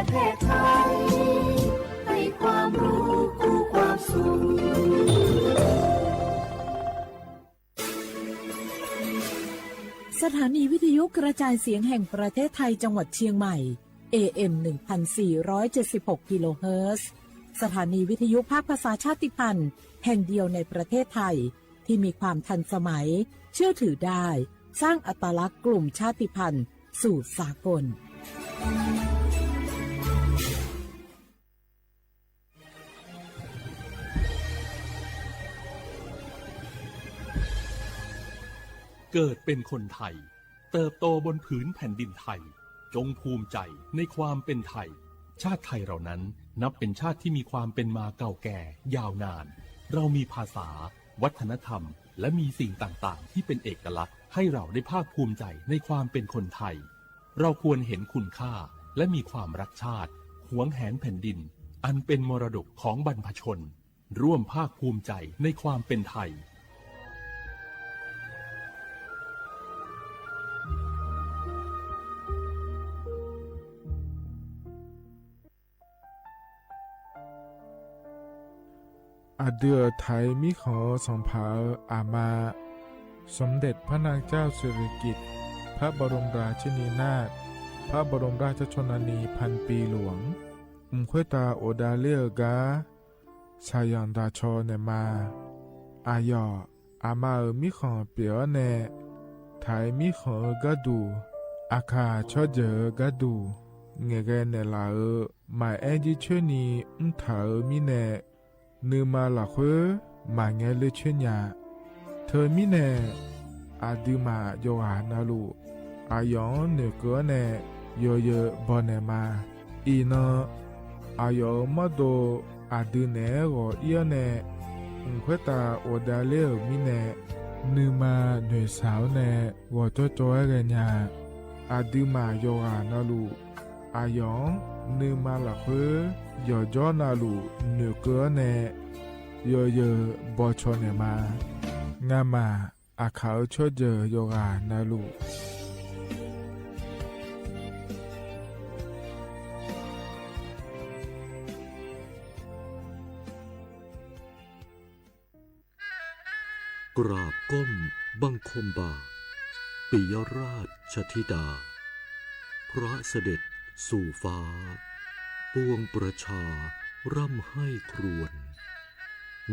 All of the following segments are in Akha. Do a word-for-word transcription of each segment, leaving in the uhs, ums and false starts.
แพร่ไทยให้ความรู้คู่ความสุข สถานีวิทยุกระจายเสียงแห่งประเทศไทยจังหวัดเชียงใหม่ เอเอ็ม หนึ่งพันสี่ร้อยเจ็ดสิบหก กิโลเฮิรตซ์ สถานีวิทยุภาคภาษาชาติพันธุ์แห่งเดียวในประเทศไทย ที่มีความทันสมัย เชื่อถือได้ สร้างอัตลักษณ์กลุ่มชาติพันธุ์สู่สากล เกิดเป็นคนไทย เติบโตบนผืนแผ่นดินไทย จงภูมิใจในความเป็นไทย ชาติไทยเรานั้นนับเป็นชาติที่มีความเป็นมาเก่าแก่ยาวนาน เรามีภาษา วัฒนธรรม และมีสิ่งต่างๆ ที่เป็นเอกลักษณ์ ให้เราได้ภาคภูมิใจในความเป็นคนไทย เราควรเห็นคุณค่า และมีความรักชาติ หวงแหนแผ่นดิน อันเป็นมรดกของบรรพชน ร่วมภาคภูมิใจในความเป็นไทย Aqdui-euq Taiq mirkhanq-eu sanqpaq-euq aqma, สมเด็จพระนางเจ้าสิริกิติ์ พระบรมราชินีนาถ พระบรมราชชนนีพันปีหลวง mq khoertav ghofdav ler-eu gar shaqzanq daqcaw naeqma. Aqyawf aqma-euq mirkhanq pyeuf-awr nae, Taiq mirkhanq-eu gharduq, Aqkaq tsawrjeuq-eu gharduq, ngaeqghae naeqlaf-euq maqaer jircoer ni mrtaq-euq mirnae, nuima lafkhoer maqngae ler coer nya. Teumirnae, aqduimaf yawqghaq navluf, aqyawf-anr noeqkeuv-awr nae yawzeu bawnaeq ma. Iqnan, aqyawf-euq mawrdo aqdui naeq-aer ghawq ir-awr nae, mq khoertav ghofdav ler-euq mirnae, nuima noeqshaq-awr nae ghawqjawr cawv-aer ghaenya. Aqduimaf yawqghaq navluf, aqyawf-anr nuima lafkhoer yawqjawr navluf noeqkeuv-awr nae yawzeu bawcaw naeqma. Ngamaf Aqkaq-eu tsawrjeuq yawqghaq navluf, กราบก้มบังคมบาท ปิยราชธิดา พระเสด็จสู่ฟ้า ปวงประชาร่ำไห้ครวญ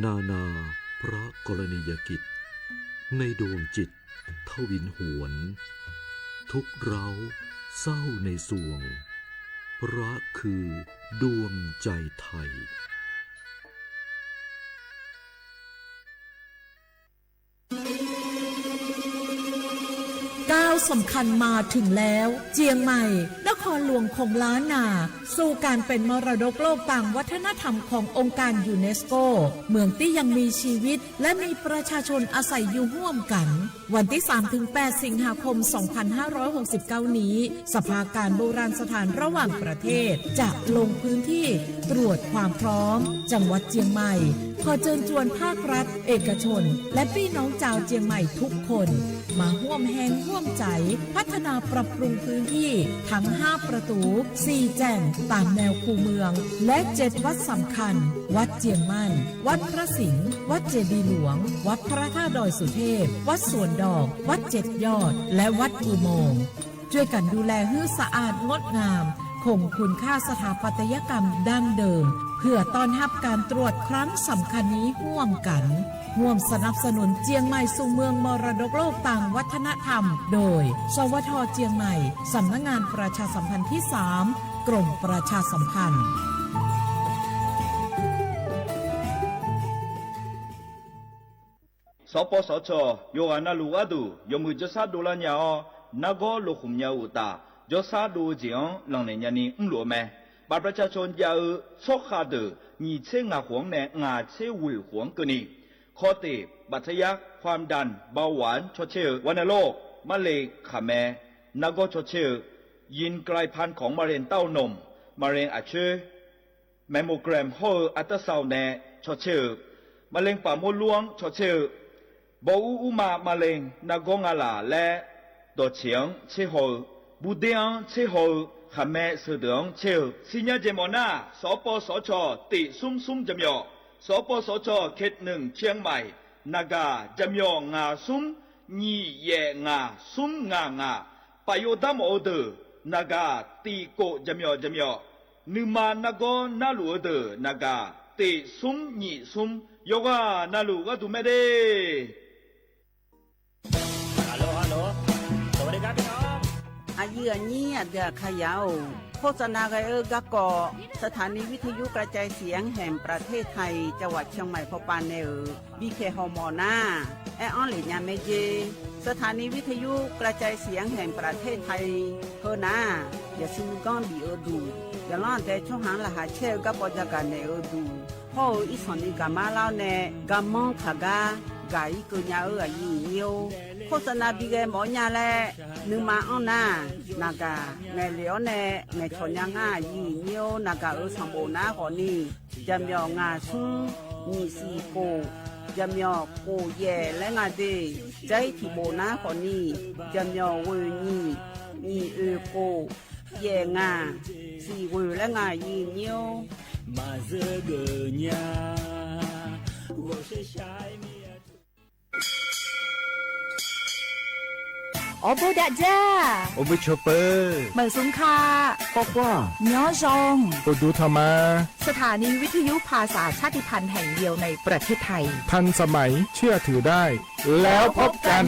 นานาพระกรณียกิจ ในดวงจิตทวินหวน ทุกข์ร้าวเศร้าในสวง พระคือดวงใจไทย ก้าวสำคัญมาถึงแล้ว เจียงใหม่ นครหลวงของล้านนา สู่การเป็นมรดกโลกตามวัฒนธรรมขององค์การยูเนสโก เมืองตี้ยังมีชีวิต และมีประชาชนอาศัยอยู่ร่วมกัน วันที่สามถึงแปด สิงหาคม สองพันห้าร้อยหกสิบเก้า นี้ สภาการโบราณสถานระหว่างประเทศ จะลงพื้นที่ตรวจความพร้อม จังหวัดเจียงใหม่ ขอเชิญชวนภาครัฐ เอกชน และพี่น้องชาวเจียงใหม่ทุกคน มาร่วมแฮงร่วมใจ๋ พัฒนาปรับปรุงพื้นที่ทั้งห้าประตู สี่แจ่ง ตามแนวคูเมือง และเจ็ดวัดสำคัญ วัดเจียงมั่น วัดพระสิงห์ วัดเจดีย์หลวง วัดพระธาตุดอยสุเทพ วัดสวนดอก วัดเจ็ดยอด และวัดอุโมงค์ ช่วยกันดูแลหื้อสะอาดงดงาม คงคุณค่าสถาปัตยกรรมดั้งเดิม เพื่อต้อนรับการตรวจครั้งสำคัญนี้ร่วมกัน ร่วมสนับสนุนเจียงใหม่สู่เมืองมรดกโลกตามวัฒนธรรม โดย สวท เจียงใหม่ สำนักงานประชาสัมพันธ์ที่สาม กรมประชาสัมพันธ์ Sanqpawv Sanqcawq yawqghaq navluf gharduq yawmuiq jawrshar dovlar nya-awr, nargawr lokhmq nya-eu uqtaf, jawrshar dov-eu jeq-anr lanqnaeq nyani mrluf-eu mae. บัตรประชาชน jav-eu tsawrkhav deuq nyiq tser ngaq khof-anr nae ngaq tser ghoeq khof-anr keuvni, คอเตะ บัตรทะยัก ความดัน เบาหวาน cawtser-eu, วัณโรค มะเร็งขมับ nargawr cawtser-eu, ยินกลายพันธุ์ของมะเร็งเต้านม มะเร็งอักเสบ แมมโมแกรม hawr-eu อัลตราซาวน์ nae cawtser-eu, มะเร็งปากมดลูก anr cawtser-eu, bawur urma มะเร็ง nargawr ngalaf laer dawqtseq-anr tserhaw-eu, burder-anr tserhaw-eu, Khaqmae sheuqdeuq-anr caer-eu sirnya jeq mawf nar, สปสช. ติด สามสิบ สาม จำนวน สปสช. เขตหนึ่ง เชียงใหม่ naqgaq jaqmyawf ngaq smr nyiq yaef ngaq smr ngaq ngaq, paf yov dar mawf-eu deuq naqgaq ติด kof jaqmyawf jaqmyawf, nuima nargawr narluf-eu deuq naqgaq ติด สาม nyiq สาม, yawqghaq navluf gharduq mae de. Aqyuif aqnyir aqdui aqkaqyaq-or, โฆษณา ghae-eu garkawv สถานีวิทยุกระจายเสียงแห่งประเทศไทย จังหวัดเชียงใหม่ pawpav nae-euq bipyaeq hawmawf nar, aer-anr lef nya mae jer. สถานีวิทยุกระจายเสียงแห่งประเทศไทย heu nar, yaqsur nuiganr bif-eu duq, yaqlanr aqdae tsawrhaq-anr laqkhaq caer-eu garkawv jagaq naeq-eu duq, hawr-eu irsanq ni gaqmar lar-awr nae garmanr taqgar gaq-ir keuv nya-eu aqyuif aqnyir-or, โฆษณา bi ghae mawf-awr nya laer nuima anr nar, naqgaq ngaeqlef-awr nae ngaeqcawq nya ngar aqyuif aqnyir-or, naqgaq-euq sanqbof nar khawfni, jaqmyawf ngaq smr nyiq siq kof, jaqmyawf kof yaef laer nga de. Jair tiqbof nar khawfni, jaqmyawf ghoeq nyiq, nyiq oeq kof, yaef ngaq, siq ghoeq laer nga aqyuif aqnyir-or. Maqzeur geuf nya. Awrbo dav dzar. Awrbo cawba. Maeqsmq ka. Kawrkawr. Nymr zan. Uqduq tanqma. สถานีวิทยุภาษาชาติพันธุ์แห่งเดียวในประเทศไทย ทันสมัย เชื่อถือได้ แล้วพบกัน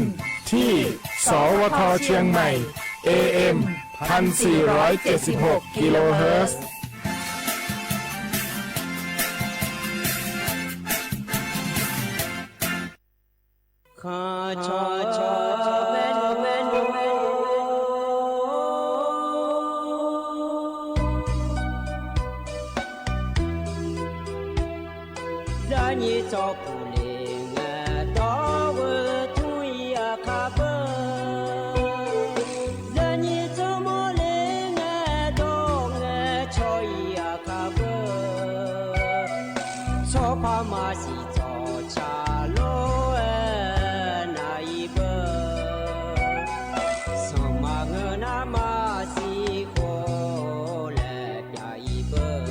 ที่ สวท เชียงใหม่ เอเอ็ม พันสี่ร้อยเจ็ดสิบหก กิโลเฮิรตซ์ Zaqnyiq tsawrkuq le ngae dawr-eu tmr-ir aqkar beu. Zaqnyiq tsawrmawr le ngae dawr ngae cawq-ir aqkar beu. Tsawrpar maqsiq tsawqtsaq lof-aer nav-ir beu. Sanqma ngeur nar maqsiq khof laer pyav-ir beu.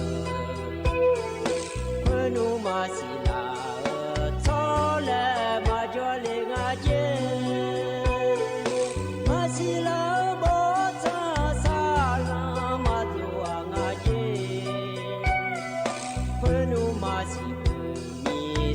Khoernmr maqsiq laf-eu tsawrlaeq maqjawr le nga jer. Maqsiq laf-eu bawrtsanq saqlanq maqdov-aq nga jer. Khoernmr maqsiq khoernyiq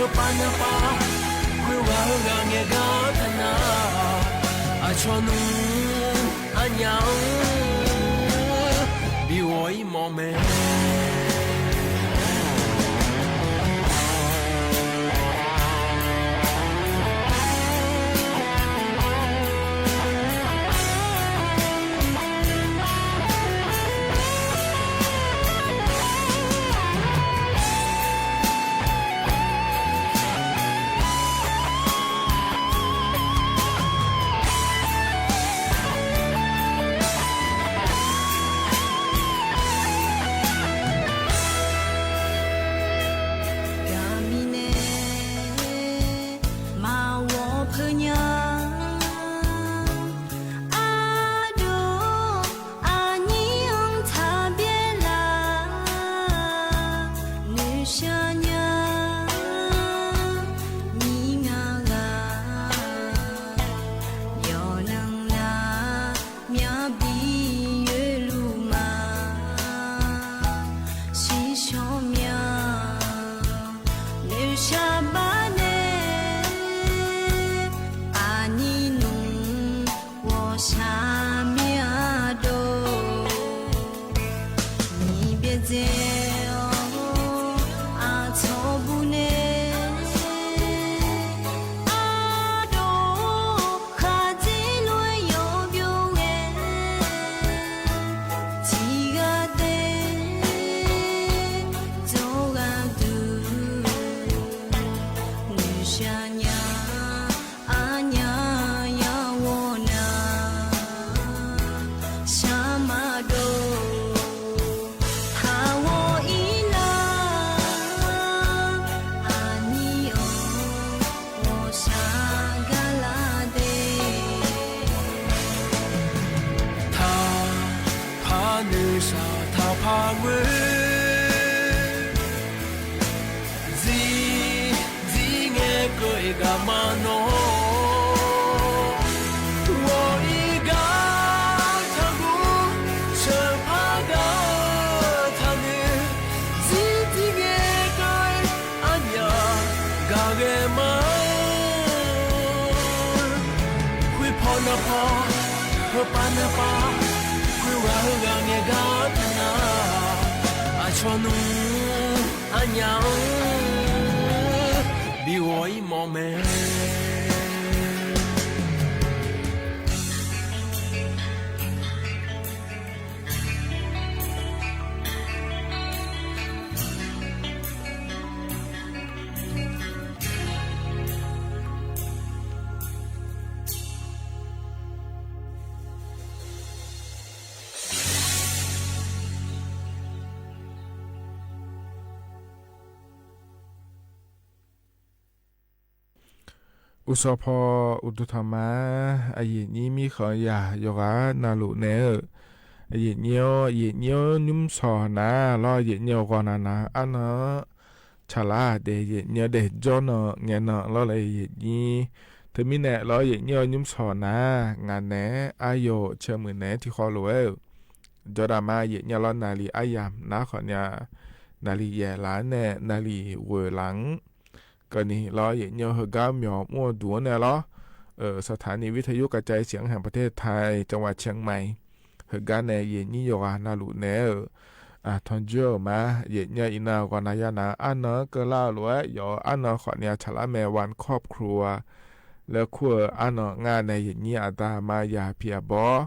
Heupav navpav khoerghaq heughaq ngaeqgar taqnar, aqcawq nmr arnyaf-anr bighawq-ir mawf mae. Gaqmiq nae maqghawq peunya. Ardov aqnyir-anr taqbyaer laf noeqshaq nya. Nyir ngaq ghaq yawqnan nar myavbi yoerluf ma. Shiqshawq mya noeqshaq bar nae aqnyir nmr ghawqshaq mir-a dov. Nyiq byaerdzae-awr aqcawq bur nae ardov khaqdzer lof-aer yawqbyov ghae. Tiqghaq daef dzawr ghaq duq noeqshaq nya. Arnyaf ya ghawq nar shaq maqdov. Taqghawq-ir nar aqnyir-anr ghawqshaq gar lar de. Taqpaq noeqshaq taqpaq ngoer. Dzir dzir ngae keuv-eu gaqma nawr, ghawq-ir gar taqguv sheuqpar gaq-eu taqnoeq. Dzir dzir ngae keuv-eu arnyaf gaq ghae ma. Khoerpaw navpaw, heupav navpav, khoerghaq heughaq ngaeqgar taqnar, aqcawq nmr arnyaf-anr bighawq-ir mawf mae. Uqsawq paw uqduq tanqma-aer aqyuif nyir mirkhanq yaq yawqghaq navluf naeq-eu, aqyuif nyir-awr aqyuif nyir-awr nymr sawq nar lawr, aqyuif nyir-awr ghawqnaq nav arnan-anr tsaqlar daef, aqyuif nyir-awr daef jawrnan ngaeqnan lawr laer aqyuif nyir. Teumirnae lawr aqyuif nyir-awr nymr sawq nar ngaq naeq-aer aryawq caermuiq naeq-aer tiqkhawf lof-aer-euq jawrdaq ma aqyuif nyir lawr naqli aryamq nar khawfnya naqli yaeq laf-anr nae naqli ghoeq laf-anr keuvni lawr aqyuif nyir-awr heugar myawq mr-eu duq-anr nae lawr สถานีวิทยุกระจายเสียงแห่งประเทศไทย จังหวัดเชียงใหม่ heugar nae aqyuif nyir yawqghaq navluf naeq-aer-euq tanqjoer-euq ma. Aqyuif nyir-awr iqnan ghawqnaq yanaq-eu arnan-anr keuvlar-eu lof-aer yawf-eu arnan khawfni-a tsaqlar mae วันครอบครัว laer kur-eu arnan ngar nae aqyuif nyir aqda aqma yaq aqpiq aqbawr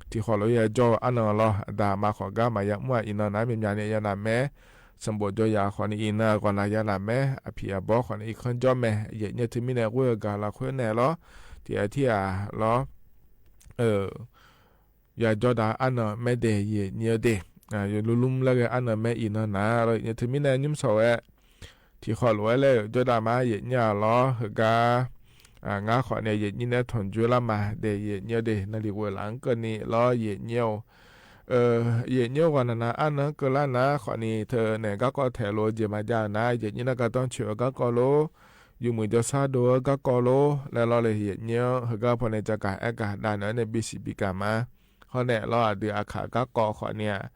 tiqkhawf lof-aer yajawr-eu arnan lawr, aqda aqma khawf gar maqya mr-aq iqnan nar myav myavni yanaq mae. Sanqbof jawr yaf khawfni iqnan ghawqnaq yanaq mae, aqpiq aqbawr khawfni irkanr jawr mae. Aqyuif nyir-awr teumirnae ghoer-eu gaq lafkhoer naeq lawr, tiqghaq tirghaq lawr yajawr dav arnan maer daeq aqyuif nyir-awr daeq, yawlumlum laer ghae arnan maer iqnan nar lawr, aqyuif nyir teumirnae nymr sawq-aer tiqkhawf lof-aer laer-euq jawrdaq ma aqyuif nyir-aq lawr heugar ngar khawfni aqyuif nyir nae tanqjoer lar ma daeq aqyuif nyir-awr daeq naqli ghoeq laf-anr keuvni lawr aqyuif nyir-awr aqyuif nyir-awr ghawqnaq nav arnan-anr keuvlar nar khawfni teunaeq garkawv taeq lof-eu jeq maqjav-euq nar aqyuif nyir nar gardanr coeq-eu garkawv lor, yawmuiq jawrshar dov-eu garkawv lor laer lawr le aqyuif nyir-awr heugar pawnae jagaq aergaq dav naeq-aer nae bisiq bigaq ma. Hawr naeq lawr aqdui aqkaq garkawv khawfni-aq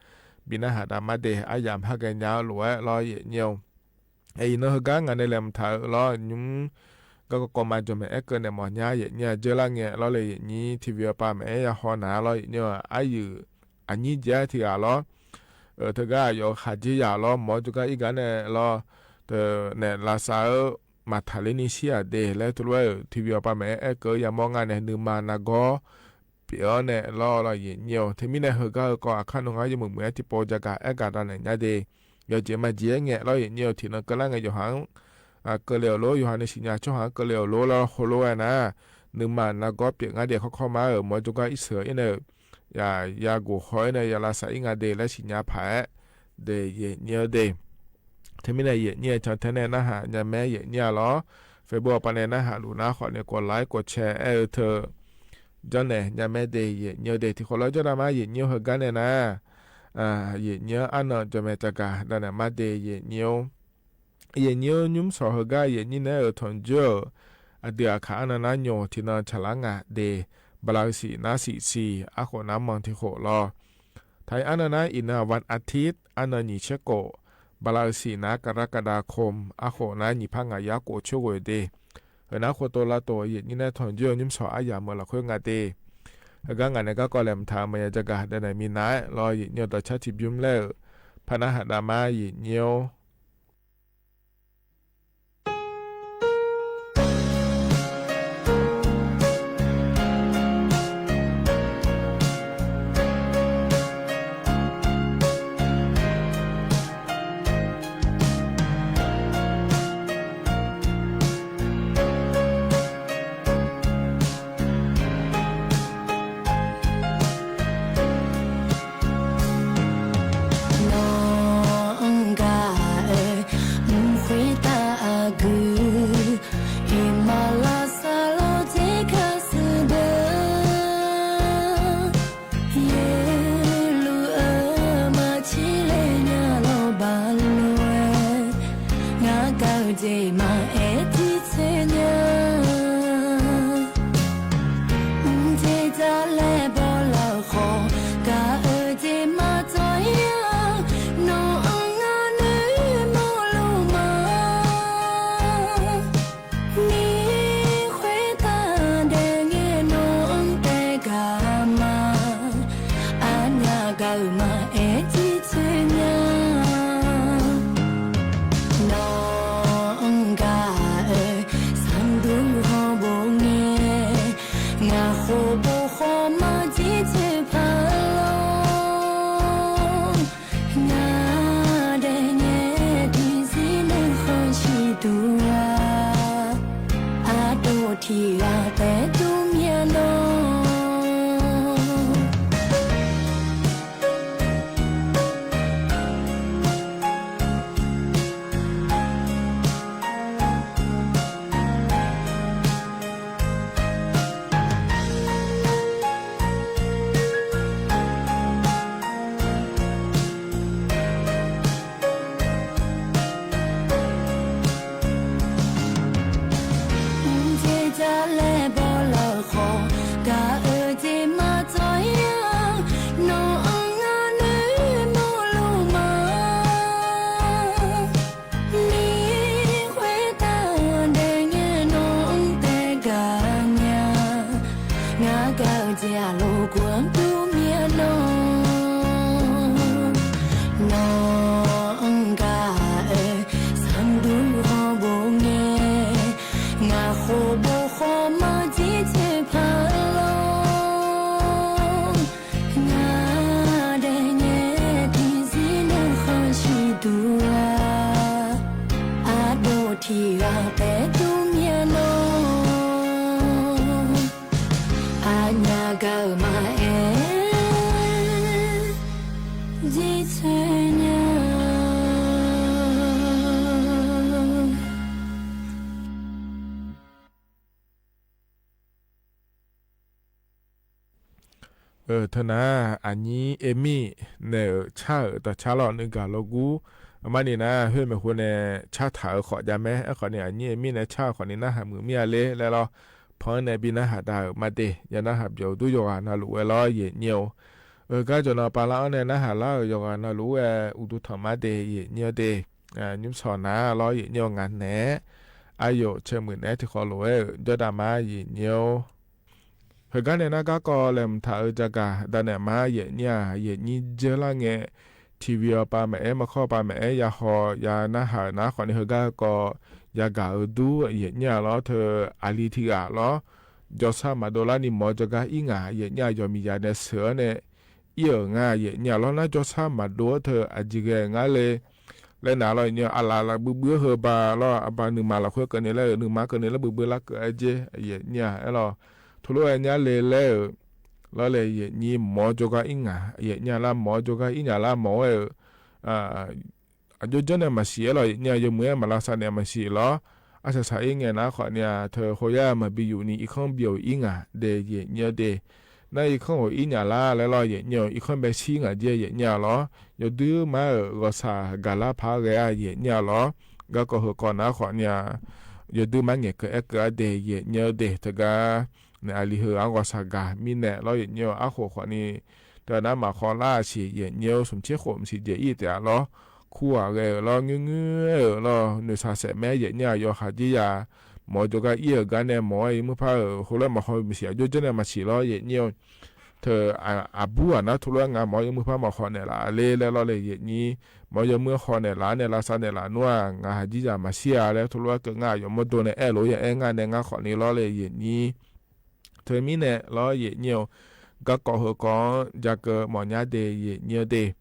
bi narhaq dav ma daeq aryamq har ghaenya-eu lof-aer lawr aqyuif nyir-awr Aer, iqnan heugar ngaq nae laeqhmq taq-euq lawr, nymr garkawv kawv ma jawq maeq aerkeuv naeq mawf nya yaeqnyir-a jeurlar ngae lawr le, yaeqnyir tiqviq awqpav maeq-aer ya haw naq-a lawr, yaeqnyir-eu aryiq aqnyir jaer tiq ghaq lawr, teugar aqyawf-eu khaqdzerzaq lawr, mawr-awr jawrgar ir gar nae lawr, naeq lavsav-eu maqtaq ler ni shir-aq de laer teulof-aer-euq tiqviq awqpav maeq-aer aerkeuv-eu yamawr nga nae nuima nargawr pyeuf-awr nae lawr, yaeqnyir-eu. Teumirnae heugar-eu kawv aqkar nmr ngar yawmuiq muiq-aer tiqpov jagaq aer gaq danaeq nya de. Yawjeq maqjeq-aer ngae lawr yaeqnyir-eu, tiqnan keuvlar ngae yawqha-anr keuvle-euq lor, yawqha nuisiq nya tsawrhaq-anr keuvle-euq lor lawr, heulof-aer nar, nuima nargawr pyeuf ngar de, khawrkhawr ma-euq mawr-awr jawrgar irsheuq-ir nae-euq ya, ya gof haw-ir nae ya lavsav-ir nga de laer siqnya paq-aer de yaeqnyir-eu de. Teumirnae yaeqnyir-eu cantae nae narhaq nya maer yaeqnyir-a lawr, Facebook awqpav nae narhaq luf nar khawf nae kov laer kov cae aer-eu teu janrnaeq nya maer de yaeqnyir-eu de. Tiqkhawf lawr jawrdav ma yaeqnyir-eu heugar nae nar, yaeqnyir-anr arnan jawq maeq jagaq danaeq ma de yaeqnyir-or. Yaeqnyir-or, nymr sawq heugar yaeqnyir nae-euq tanqjoer-euq aqdui aqkaq arnan nar nyoq tiqnan tsaqlar nga de. Bala-eu siq nar siq siq, arkhof nar manq tiqkhof lawr. Taq-ir arnan nar iqnan วันอาทิตย์ arnan nyiq tser khof, bala-eu siq nar กรกฎาคม arkhof nar nyiq par ngaq yar khof coer ghoe de. Heu nar khov tov lavtov yaeqnyir nae tanqjoer-eu nymr sawq aryamq-eu lafkhoer nga de. Heugar ngaq nae garkawv laeqhmq taq-euq maqya jagaq danaeq minav-aer lawr yaeqnyir-eu dawqcar tiqbymr laer-euq par narhaq dav ma yaeqnyir-or. Nawq-anr gaq-aer mq khoertav aqgeu, iqmalavsar lawr tser kar shuir deuq, yaerluf-eu maqcir laer nya lawr baq lof-aer, ngar gaq-eu jeq maqaer tirtsoer nya. Mqjeq dzaq laer bawlar-eu khawf, gaq-eu jeq maqdzawr-ir-a. Nawq-anr ngar noeqmawr luf ma. Miqyaer khoertav daef ngae nawq-anr taef gaq ma. Aqnyaf gaq-euq maqaer tirtsoer nya. Nawq-anr gaq-aer sanqdur hawbof ngae, ngaq khof bof khawf maqjir tsoeq paq lawr. Ngar daef ngae tiqzir nuikhanr ciqduq-a, aqdov tiq ghaq taef dur myav nawr. Mqjeq dzaq laer bawlar-eu khawf, gaq-eu jeq maqdzawr-ir-a. Nawq-anr ngar noeqmawr luf ma. Miqyaer khoertav daef ngae nawq-anr taef gaq nya. Ngar gaq-eu jeq-aq lof gaq-anr dur myav nawr. Nawq-anr gaq-aer sanqdur hawbof ngae, ngaq khof bof khawf maqjir tsoeq paq lawr. Ngar daef ngae tiqzir nuikhanr ciqduq-a, aqdov tiq ghaq taef dur myav nawr. Aqnyaf gaq-euq maqaer jir tsoeq nya. Teunar aqnyir Emir nae-euq car-euq dawqcar lawr nuigaq lawrgur. Aqmarni nar khoer maeqhu nae car taq-euq khawf jav mae. Aerkhawf ni aqnyir Emir nae car-eu khawf ni narhaq muiq mir-a ler laer lawr, pan-anr nae bi narhaq dav-euq ma de. Ya narhaq byawq-eu dur yawqghaq navluf-aer lawr yaeqnyir-or. Heugar jawqnan pavlar-anr nae narhaq lar-euq yawqghaq navluf-aer uqduq tanq ma de yaeqnyir-a de. nymr sawq nar lawr yaeqnyir-eu ngaq naeq-aer aqyawf caemuiq naeq-aer tiqkhawf lof-aer-euq jawrdaq ma yaeqnyir-or. Heugar nae nar garkawv laeqhmq taq-eu jagaq danaeq ma yaeqnyir-aq, yaeqnyir dzeur lar ngae, tiqviq-awr pav maeq-aer, markawr pav maeq-aer, yahaw ya narhaq-euq nar khawfni heugar kawv yagaq-eu dur yaeqnyir-a lawr. Teu aqli tiq ghaq lawr, jawrsar maqdov larni mawq-eu jawrgar ir ngaq yaeqnyir-aq, yawqmiqzaq nae sheuq-awr nae ir-euq nga yaeqnyir-a lawr. Nar jawrsar maqdov-awr teu aqjeq ghae-eu ngar le laer nar lawr yaeqnyir-a, aqlaf laf buibuir-awr heu ba lawr, aqba nuima lafkhoer keuvni laer-euq, nuima keuvni laer buibuir larkeuv-aer jer yaeqnyir-a aer lawr. Teulof-aer nyar le laer-euq lawr le yaeqnyir, mawq-awr jawrgar ir ngaq yaeqnyir-a lar, mawq-awr jawrgar ir ngaq lar mawq-aer-euq aqjox janr nae maqsiq aer lawr yaeqnyir-a, yawmuiq-aer maq lavsav naeq maqsiq lawr. Arsaq saq ir ngae nar khawfni-aq, teu khoyar maqbi yufni irkanr bi-awq ir ngaq de yaeqnyir-a de. Nar irkanr-awq ir nyaf lar laer lawr yaeqnyir-a, irkanr bae shir ngaq jer yaeqnyir-a lawr. Yawduir mar-euq ghawqshaq gaqlar paq-aer ghae-a yaeqnyir-a lawr. Garkawv heukawv nar khawfni-aq, yawduir mar ngaeqkeuv aerkeuv-a de yaeqnyir-a de. Teugar nae aqli heu-anr ghawqshaq gaq mirnae lawr yaeqnyir-a, arkhof khawfni teu nar maqkhawv lar-aq siq yaeqnyir-a, smq tser khof mqsiq jeq ir taef-a lawr. Kur ghaq ghae-euq lawr, ngur ngur-aer-euq lawr, noeqshaq saef maer yaeqnyir-a, yawqha jir ya mawq-awr jawrgar ir-euq gar nae mawq-aer yawmuir par-euq heulof-aer maqhaw maqsiq, aqjox janr nae maqsiq lawr yaeqnyir-a. Teu aqbur ghaq nar teulof-aer ngaq mawq-awr yawmuir par maqhaw naeqlaf le laer lawr le yaeqnyir, mawq-awr yawmuir haw naeqlaf nae lavsav naeqlaf nmr-aq, ngaq haq jir zaq maqshir-a laer teulof-aer keuv ngar aqyawf mawrdo nae aerlof-aer aer ngar nae ngar khawfni lawr le yaeqnyir. Teumirnae lawr yaeqnyir-a, garkawv heukawv-anr jakeuv mawfnya de yaeqnyir-a de.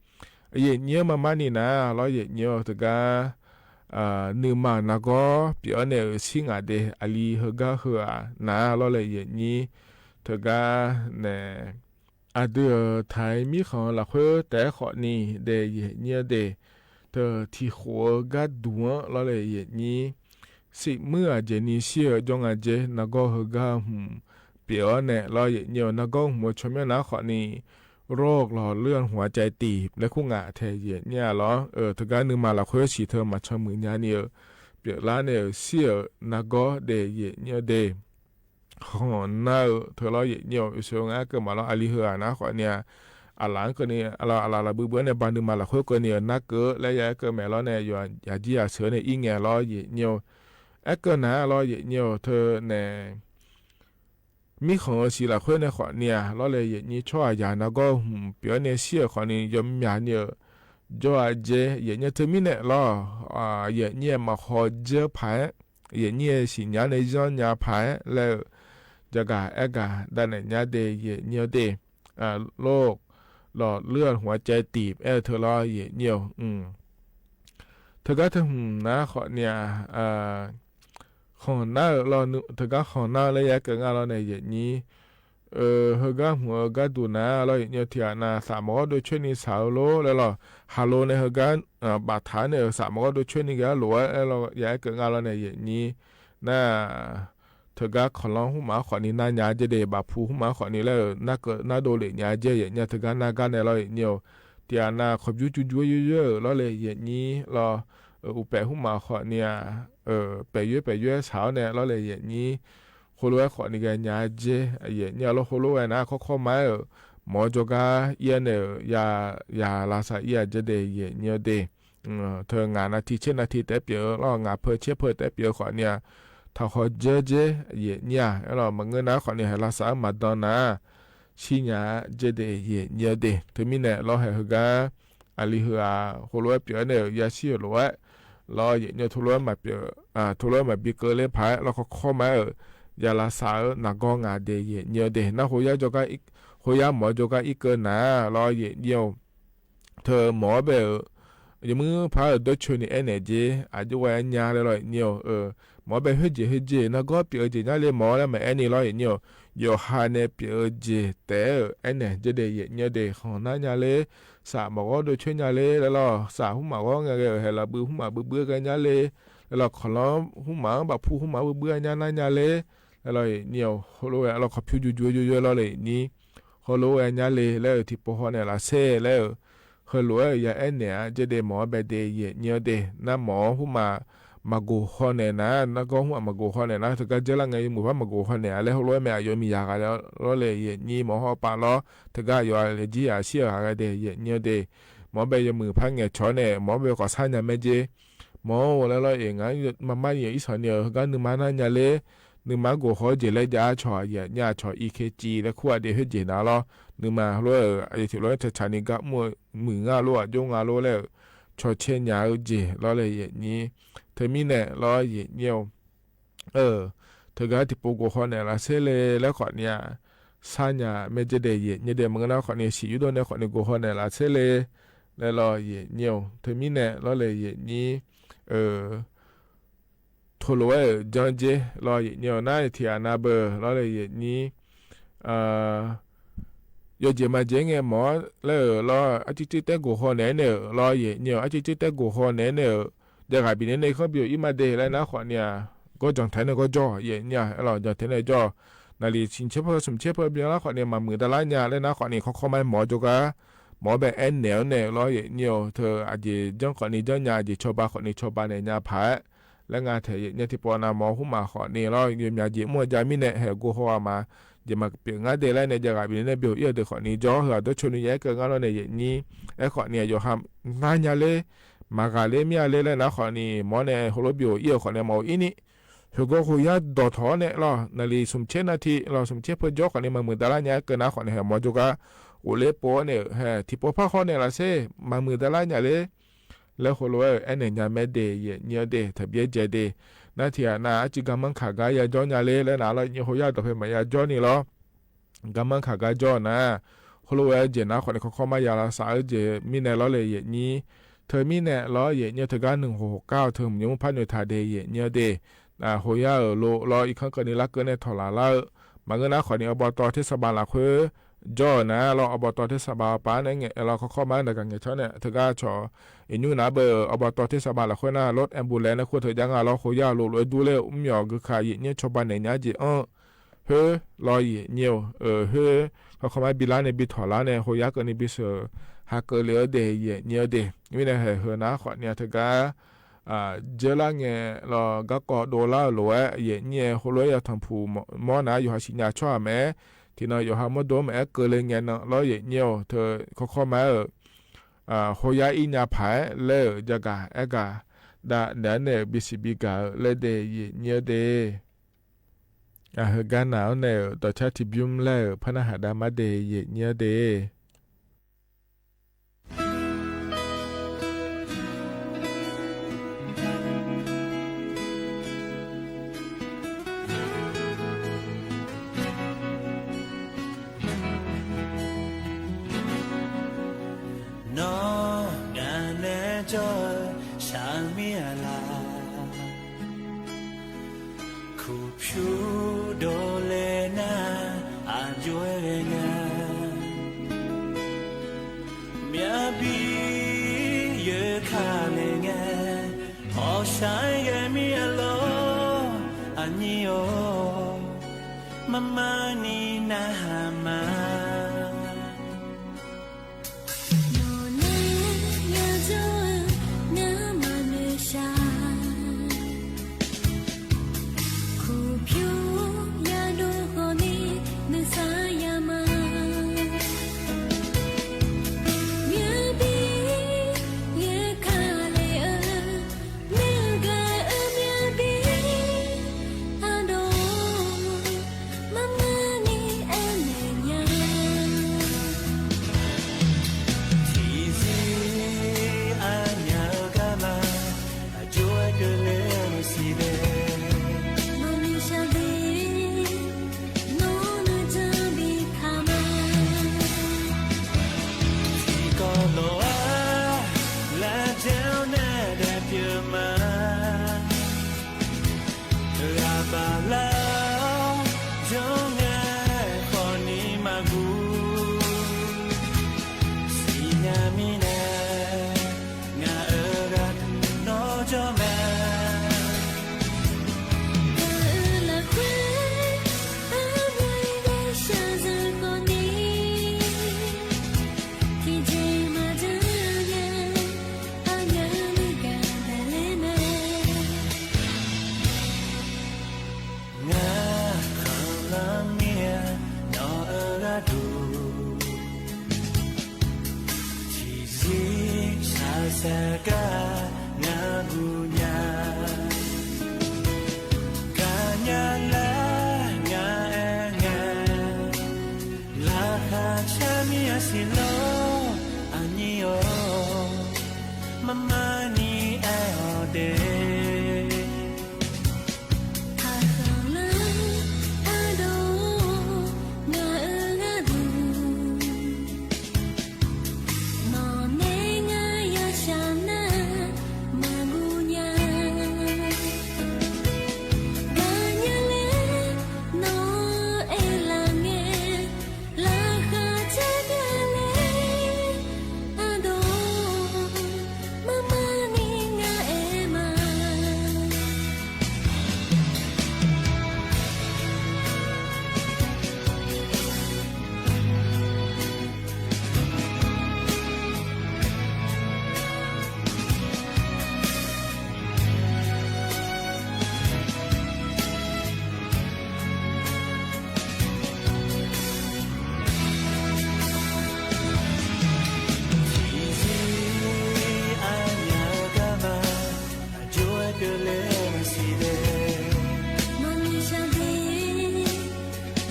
Yaeqnyir-a, marmarni nar lawr yaeqnyir-a, teugar nuima-euq nargawr pyeuf-awr nae-euq shir ngaq de, aqli heugar heu-aq nar lawr le yaeqnyir. Teugar nae aqdui-euq taq-aer mirkhanq-eu lafkhoer taef-aer khawfni de yaeqnyir-a de. Teu tiqkhof-eu garduq-anr lawr le yaeqnyir, siqmuir aqjeq ni shir-eu jawr nga jer, nargawr heugar hmq pyeuf-awr nae lawr yaeqnyir-a, nargawr hmq-eu tsawrmyanr nar khawfni rawr lawq luir-a hmq-a caev tiq laer kur ngaq tae yaeqnyir-a lawr. Teugar nuima lafkhoer siq teu maqcan muiq nya ni-euq pyeuflar nae-euq shir-euq nargawr de yaeqnyir-a de. Khanq nar-eu teu lawr yaeqnyir-a, yawshoe nga aerkeuv ma lawr, aqli heu-aq nar khawfni-aq, aqlaf-anr keuvni, aqlaf laf buibuir-anr nae ba nuima lafkhoer keuvni-euq narkeuv laer ya aerkeuv mae lawr nae, yawqha jir yaq sheuq-awr nae ir ngae lawr yaeqnyir-a. Aerkeuv nar lawr yaeqnyir-a, teu nae mirkhanq-eu siq lafkhoer nae khawfni-aq lawr le yaeqnyir, tsawrhaqzaq nargawr hmq pyeuf-awr nae shir-euq khawfni yawmyaq ni-euq jawr-a jer yaeqnyir-a. Teumirnae lawr yaeqnyir-a, maqhaw dzeur paq-aer, yaeqnyir-a siqnya nae zanrnya paq-aer laer-eu jagaq aergaq danaeq nya de yaeqnyir-a de. Lor, lawq luir-a hmq-a caev tiq aer-eu teu lawr yaeqnyir-a. Teugar teu hmq nar khawfni-aq, khanq nar-eu lawr, teugar khanq nar-eu laer ya aerkeuv ngar lawr nae yaeqnyir. Heugar hmq-eu garduq nar lawr yaeqnyir-a, tiqghaq nav saf maqghawr dov coer ni saq-eu lor laer lawr, haqlo nae heugar baftaq-aer nae-euq saf maqghawr dov coer ni ghae-aer lof-aer aer lawr ya aerkeuv ngar lawr nae yaeqnyir. Nar teugar kawqlanr hmqmaq-anr khawfni narnya jer de, bafpu hmqmaq-anr khawfni laer-euq narkeuv nardov lef nya jer yaeqnyir-a. Teugar nargar nae lawr yaeqnyir-a, tiqghaq nav kawqbyur jurjur-aer yoer-euq lawr le yaeqnyir lawr, uqpaef hmqmaq khawfni-aq, paef yoer paef yoer-aer saq-awr nae lawr le yaeqnyir. Khoerlof-aer khawfni ghaenya jer yaeqnyir-a lawr. Khoerlof-aer nar kawrkawr ma-aer-euq mawq-awr jawrgar ir-awr nae-euq ya, ya lavsav ir-a jer de yaeqnyir-a de. Teu ngaq navtiq tser navtiq taef-aer pyeuf-eu lawr, ngaq peu tser peu taef-aer pyeuf-eu khawfni-aq, taqhaw dzeur jer yaeqnyir-a. Aerlawq maqngeur nar khawfni haeq lavsav-anr maqdan nar shirnya jer de yaeqnyir-a de. Teumirnae lawr haeq heugar aqli heu-aq khoerlof-aer pyeuf-aer nae-euq yashir-euq lof-aer lawr yaeqnyir-a, teulof-aer maqpyeuf, teulof-aer maqbi keuvler paq-aer lawr, kawrkawr ma-aer-euq ya lavsav-eu nargawr nga de yaeqnyir-a de. Nar khoyar jawrgar, khoyar mawq-awr jawrgar irkeuv nar lawr yaeqnyir-a, teu mawq-awr bae-euq yawmuir par-euq dawrcoeni aernaeq jer, aqjox ghae-aer nya laer lawr yaeqnyir-a. Mawq-awr bae khoerjeq khoerjeq nargawr pyeuf-eu jeq nya le mawq-awr laer maqaer ni lawr yaeqnyir-a. Yawqha nae pyeuf-eu jeq taef-aer-euq aernaeq jer de yaeqnyir-a de. Khanq nar nya ler, saf maqghawr dov coer nya ler laer lawr, saf hmqmaq ghawr ngae ghae-euq haeq laf buiv hmqmaq buibuir ghae nya ler laer lawr, kawqlanr hmqmaq-anr bafpu hmqmaq buibuir-aer nya nar nya ler laer lawr yaeqnyir-a. Khoerlof-aer lawr kawqpyur jurjur-aer yoer-aer lawr le yaeqnyir. Khoerlof-aer nya le laer-euq tiqpov haw naeq laf ser laer-euq heulof-aer-euq ya aernaeq-a jer de, mawq-awr bae de yaeqnyir-a de. Nar mawq-awr hmqmaq maqgoq haw naeq nar, nargawr hmqmaq maqgoq haw naeq nar, teugar dzeur lar ngae yawmuiq par maqgoq haw naeq-a laer heulof-aer mae, aqyawf miqzaq ghaq lawr le yaeqnyir. Mawq haw paf lawr, teugar aqyawf aqli jir yaq shir-euq ghaq ghae de yaeqnyir-a de. Mawq-awr bae yawmuiq par ngaeqcawq-awr nae mawq-awr bae khawf sar nya mae jer. mawr-awr laer lawr-eq, ngaq-anr mamar yawf irsanq ni-euq heugar nuima nar nya ler, nuima-anr gof haw-eu jeq laer jav-ar cawq aqyuif aqnyir-aq cawq Ikaeci laer kur-aq de khoerjeq nar lawr, nuima heulof-aer-euq aqyuif tiq lof-aer tsaqtsaq ni gar mr-eu muiq nga lor, aqjox nga lor laer-euq cawq cae nya-eu jeq lawr laer yaeqnyir. Teumirnae lawr yaeqnyir-awq, teugar tiqpov gof haw naeqlaf tser le laer khawfni-aq, sharnya maerjer dae yaeqnyir dae maqngeur nar khawfni siq yurdov nae khawfni gof haw naeqlaf tser le laer lawr yaeqnyir-awq. Teumirnae lawr laer yaeqnyir, tolof-aer-euq janrdzer lawr yaeqnyir-awq. Nar tiq ghaq nav beu lawr laer yaeqnyir, yawjeq maqjeq-aer ngae mawf-awr laer-euq lawr, arcuir cuir taer gof haw naeq-aer nae-euq lawr yaeqnyir-awq. Arcuir cuir taer gof haw naeq-aer nae-euq, jaqghaq bifnaeq nae irkanr bi-euq ir ma de laer nar khawfni-aq, gawr janqtaeq nae gawr jawr yaeqnyir-aq, aerlawq janqtaeq nae jawr-awq. Naqliq smq tser pov smq tser pov byan lar khawfni maqmuiq davlar nya laer nar khawfni kawrkawr ma-aer mawf-awr jawrgar, mawf-awr bae aernaeq-awr nae-euq lawr yaeqnyir-awq. Teu aqjeq janr khawfni janr nya, aqjeq cawba khawfni cawba naeq nya paq-aer laer nga taeq yaeqnyir tiqpov nav mawf-awr khoermaf khawfni lawr yawmyaq jeq mr-eu jav mirnae haeq gof haw-aq ma, jeq maqpyeuf ngar de laer nae jaqghaq bifnaeq nae bi-euq ir-eu deuq khawfni jawr-awr heu-aq dawrcoeni yawf-aer keuv ngar lawr nae yaeqnyir. Aerkhawfni-aq yawqha nar nya ler, maqghaq ler mir-a ler laer nar khawfni mawr nae heulof bi-euq ir-eu khawfni mawf-eu ir ni, heugawr hoyar dawqtawq-awr nae lawr, naqliq smq tser nav tiq lawr smq tser pov jawr khawfni maqmuiq davlar nya-aer keuv nar khawfni haeq mawr jawrgar, ghofler pov-awr nae-euq hae tiqpov par haw naeqlaf tser maqmuiq davlar nya ler laer heulof-aer-euq aernaeq nya mae de yaeqnyir-awr de taqbyaer dzae de. Nar tiq ghaq nav arcuir garmanr kaq gar yajawr nya ler laer nar lawr yaeqnyir hoyar dawqpae maqya jawr ni lawr. Garmanr kaq gar jawr-eu nar, heulof-aer jeq nar khawfni kawrkawr ma ya lavsav-eu jeq mirnae lawr le yaeqnyir. Teumirnae lawr yaeqnyir teugar nuiq hoq kar-awq teu mqnymr par noeqtaq de yaeqnyir-awr de. Hoyar-euq lo lawr irkanr keuvni larkeuv nae tawqlaf lar-eu, maqngeur nar khawfni awbawtawv tersaqbav lafkhoer jawr-euq nar lawr, awbawtawv tersaqbav paf-aer nae ngaeq lawr kawrkawr ma-aer naqgaq ngaeqcawr nae teugar cawq iqnymr nav beu-euq awbawtawv tersaqbav lafkhoer nar lawr ambulance nae khoer teu jar nga lawr, hoyar-euq lo lof-aer dur ler-eu mr myawq gui kaq yaeqnyir cawba naeq nya jeq-anr khoer lawr yaeqnyir-awq. Khoer kawrkawr ma-aer bilar nae bi tawqlar nae hoyar keuvni bi sheuq ha keuvle-awr de yaeqnyir-awr de. Mirnae haeq heu nar khawfni-aq teugar jeurlar ngae lawr garkawv dovlar-euq lof-aer yaeqnyir-aer heulof-aer ya tanqpuq mawr nar yawqha siqnya tsawrhaq mae-aer, tiqnan yawqha mawrdo-anr maqaer keuvle ngae nan lawr yaeqnyir-awq. Teu kawrkawr ma-aer-euq hoyar ir nya paq-aer laer-euq jagaq aergaq dav naeq-aer nae-euq bisiq bigaq-eu laer de yaeqnyir-awr de. Aqheu gar naq-anr nae-euq dawqcar tiqbymr laer-euq par narhaq dav mar de yaeqnyir-awr de. Nawr ngaq nae jawr-eu shaqmir-aq laq, kuqpyur dovle nar aqjox-aer ghae nga. Myavbi yeu kale ngae, hawqshaq-aer ghae mir-a lor, aqnyir-or, marmarni narhaq ma. Nawq nae yajawr-eu ngar maqnoeq shaq. Kuqpyur yadov khawfni nuisar ya ma. Myavbi yeu kale-eu, nae gaq-eu myavbi ardov, marmarni aernaeq nya. Tiqzir aqnyaf-eu garma, aqjox-aer keuvle-eu siqle. Nawq nuishar de, nawr nuijan bi taq ma. Tiqkawv lof-aer lavjae-awr nae daefpyeuf ma. Ghaq baqlar-awr jawr ngae khawfni maqguv. Siqnya mirnae ngaq-euq ghaq nawr jawr mae. Ngaq-euq lafkhoer armyan-aer shaqzanq khawfni, tiqjeq maqjan nya, armyan nuigaq daqler mae. Ngar khanqlanr mir-a nawq-euq gharduq, tiqzir shaqsaef gar ngaq guv Aqshar mir-a siq lor, aqnyir-awr, marmar ni aer-awq de. Aqkhanqlanr ardov-or, ngaq-euq gharduq, nawqnae ngar yashaq nar, maqguv nya. Gaqnya laer nawq-anr aerlaf ngae, laqkhaq caer ghae laer, ardov-or, marmar ni ngar aer ma. Tiqzir aqnyaf-eu garma, aqjox-aer keuvle-eu siq de. Maqnishaq de,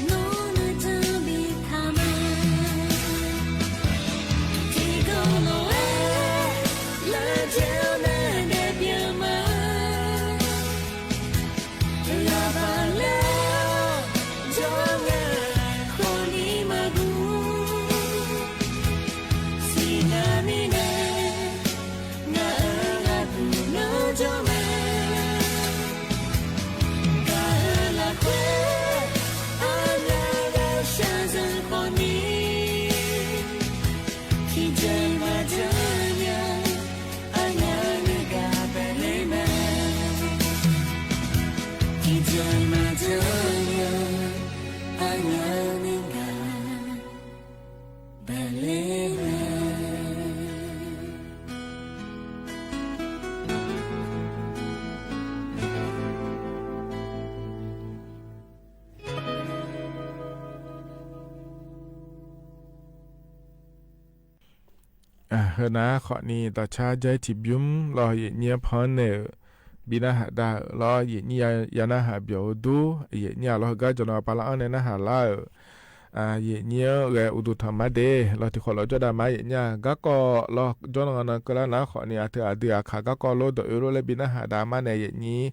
nawr nuijan biftaq ma. Tiqganq lof-aer lavjae-awr nae daefpyeuf ma. Ghaqbaq laer jawr ngae khawf ni maqguv. Siqnya mirnae ngaq-euq gharduq nawr jawr mae. Gaq-euq lafkhoer armyar ghaq shaqzanq khawf ni, tiqjeq maqjanr nya, arnyaf nuigaq baeqler mae. Tiqjeq maqjanr nya, arnyaf nuigaq baeqler mae. Heunar khawfni dawqcar jar-ir tiqbymr lawr, yaeqnyir-anr pan-anr naeq-euq bi narhaq dav-euq lawr, yaeqnyir ya narhaq byawq-eu dur, yaeqnyir-aq lawr heugar jawqnan pav lar-anr nae narhaq lar-euq yaeqnyir-anr ghae uqduq tanq mar de lawr, tiqkhawf lof jawrdav ma yaeqnyir-aq garkawv lawr jawrnan nan keuvlar nar khawfni aqteu aqdui aqkaq garkawv lor dawq oe lor laer bi narhaq dav mar nae yaeqnyir.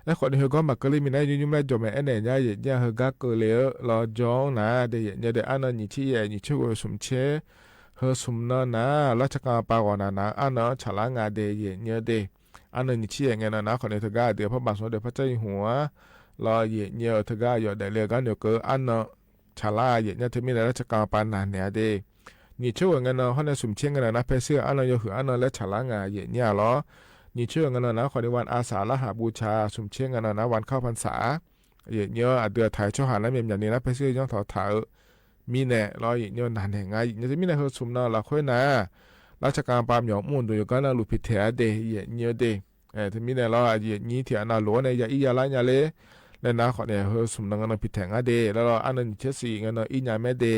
Aerkhawfni heugar maqkeuv ler minav nymr nymr laer jawq maeq aernaeq nya yaeqnyir-aq heugar keuvle-eu lawr jawr-anr nar de yaeqnyir de arnan nyiq tser yaef nyiq tser ghoe smq tser heu smq nan nar larcar kan pav ghawq naq naq-anr arnan-anr tsaqlar nga de yaeqnyir de. Arnan nyiq tser yaef ngae nan nar khawfni teugar aqdui-aq parbaq smq-anr de par car-ir hmq-anr lawr yaeqnyir-eu teugar aqyawf daefle-eu gar noeqkeuv arnan tsaqlar yaeqnyir teumirnae larcar kan pav naq naeq-a de. Nyiq tser ghoe ngae nan hawr nae smq tser ngae nan nar paer sir-eu arnan yawhuiq arnan laer tsaqlar nga yaeqnyir-aq lawr. Nyiq tser ghoe ngae nan nar khawfni วันอาสาฬหบูชา smq tser ngae nan nar วันเข้าพรรษา yaeqnyir-anr aqdui-aq taq-eu tsawrhaq nar myaqmyaq ni nar paer sir-eu yanr tawq taq-eu mirnae lawr yaeqnyir-eu naq naeq nga yaeqnyir teumirnae heu smq nan lafkhoer nar larcar kan pav myawq mr uqduq yawqgar navluf pitaeq-a de yaeqnyir-eu de. Teumirnae lawr yaeqnyir tiq ghaq navluf-anr nae ya ir ya lar nya ler laer nar khawfni heu smq nan ngae nan pitaeq ngar de laer lawr arnan nyiq tser shif ngae nan ir nya maer de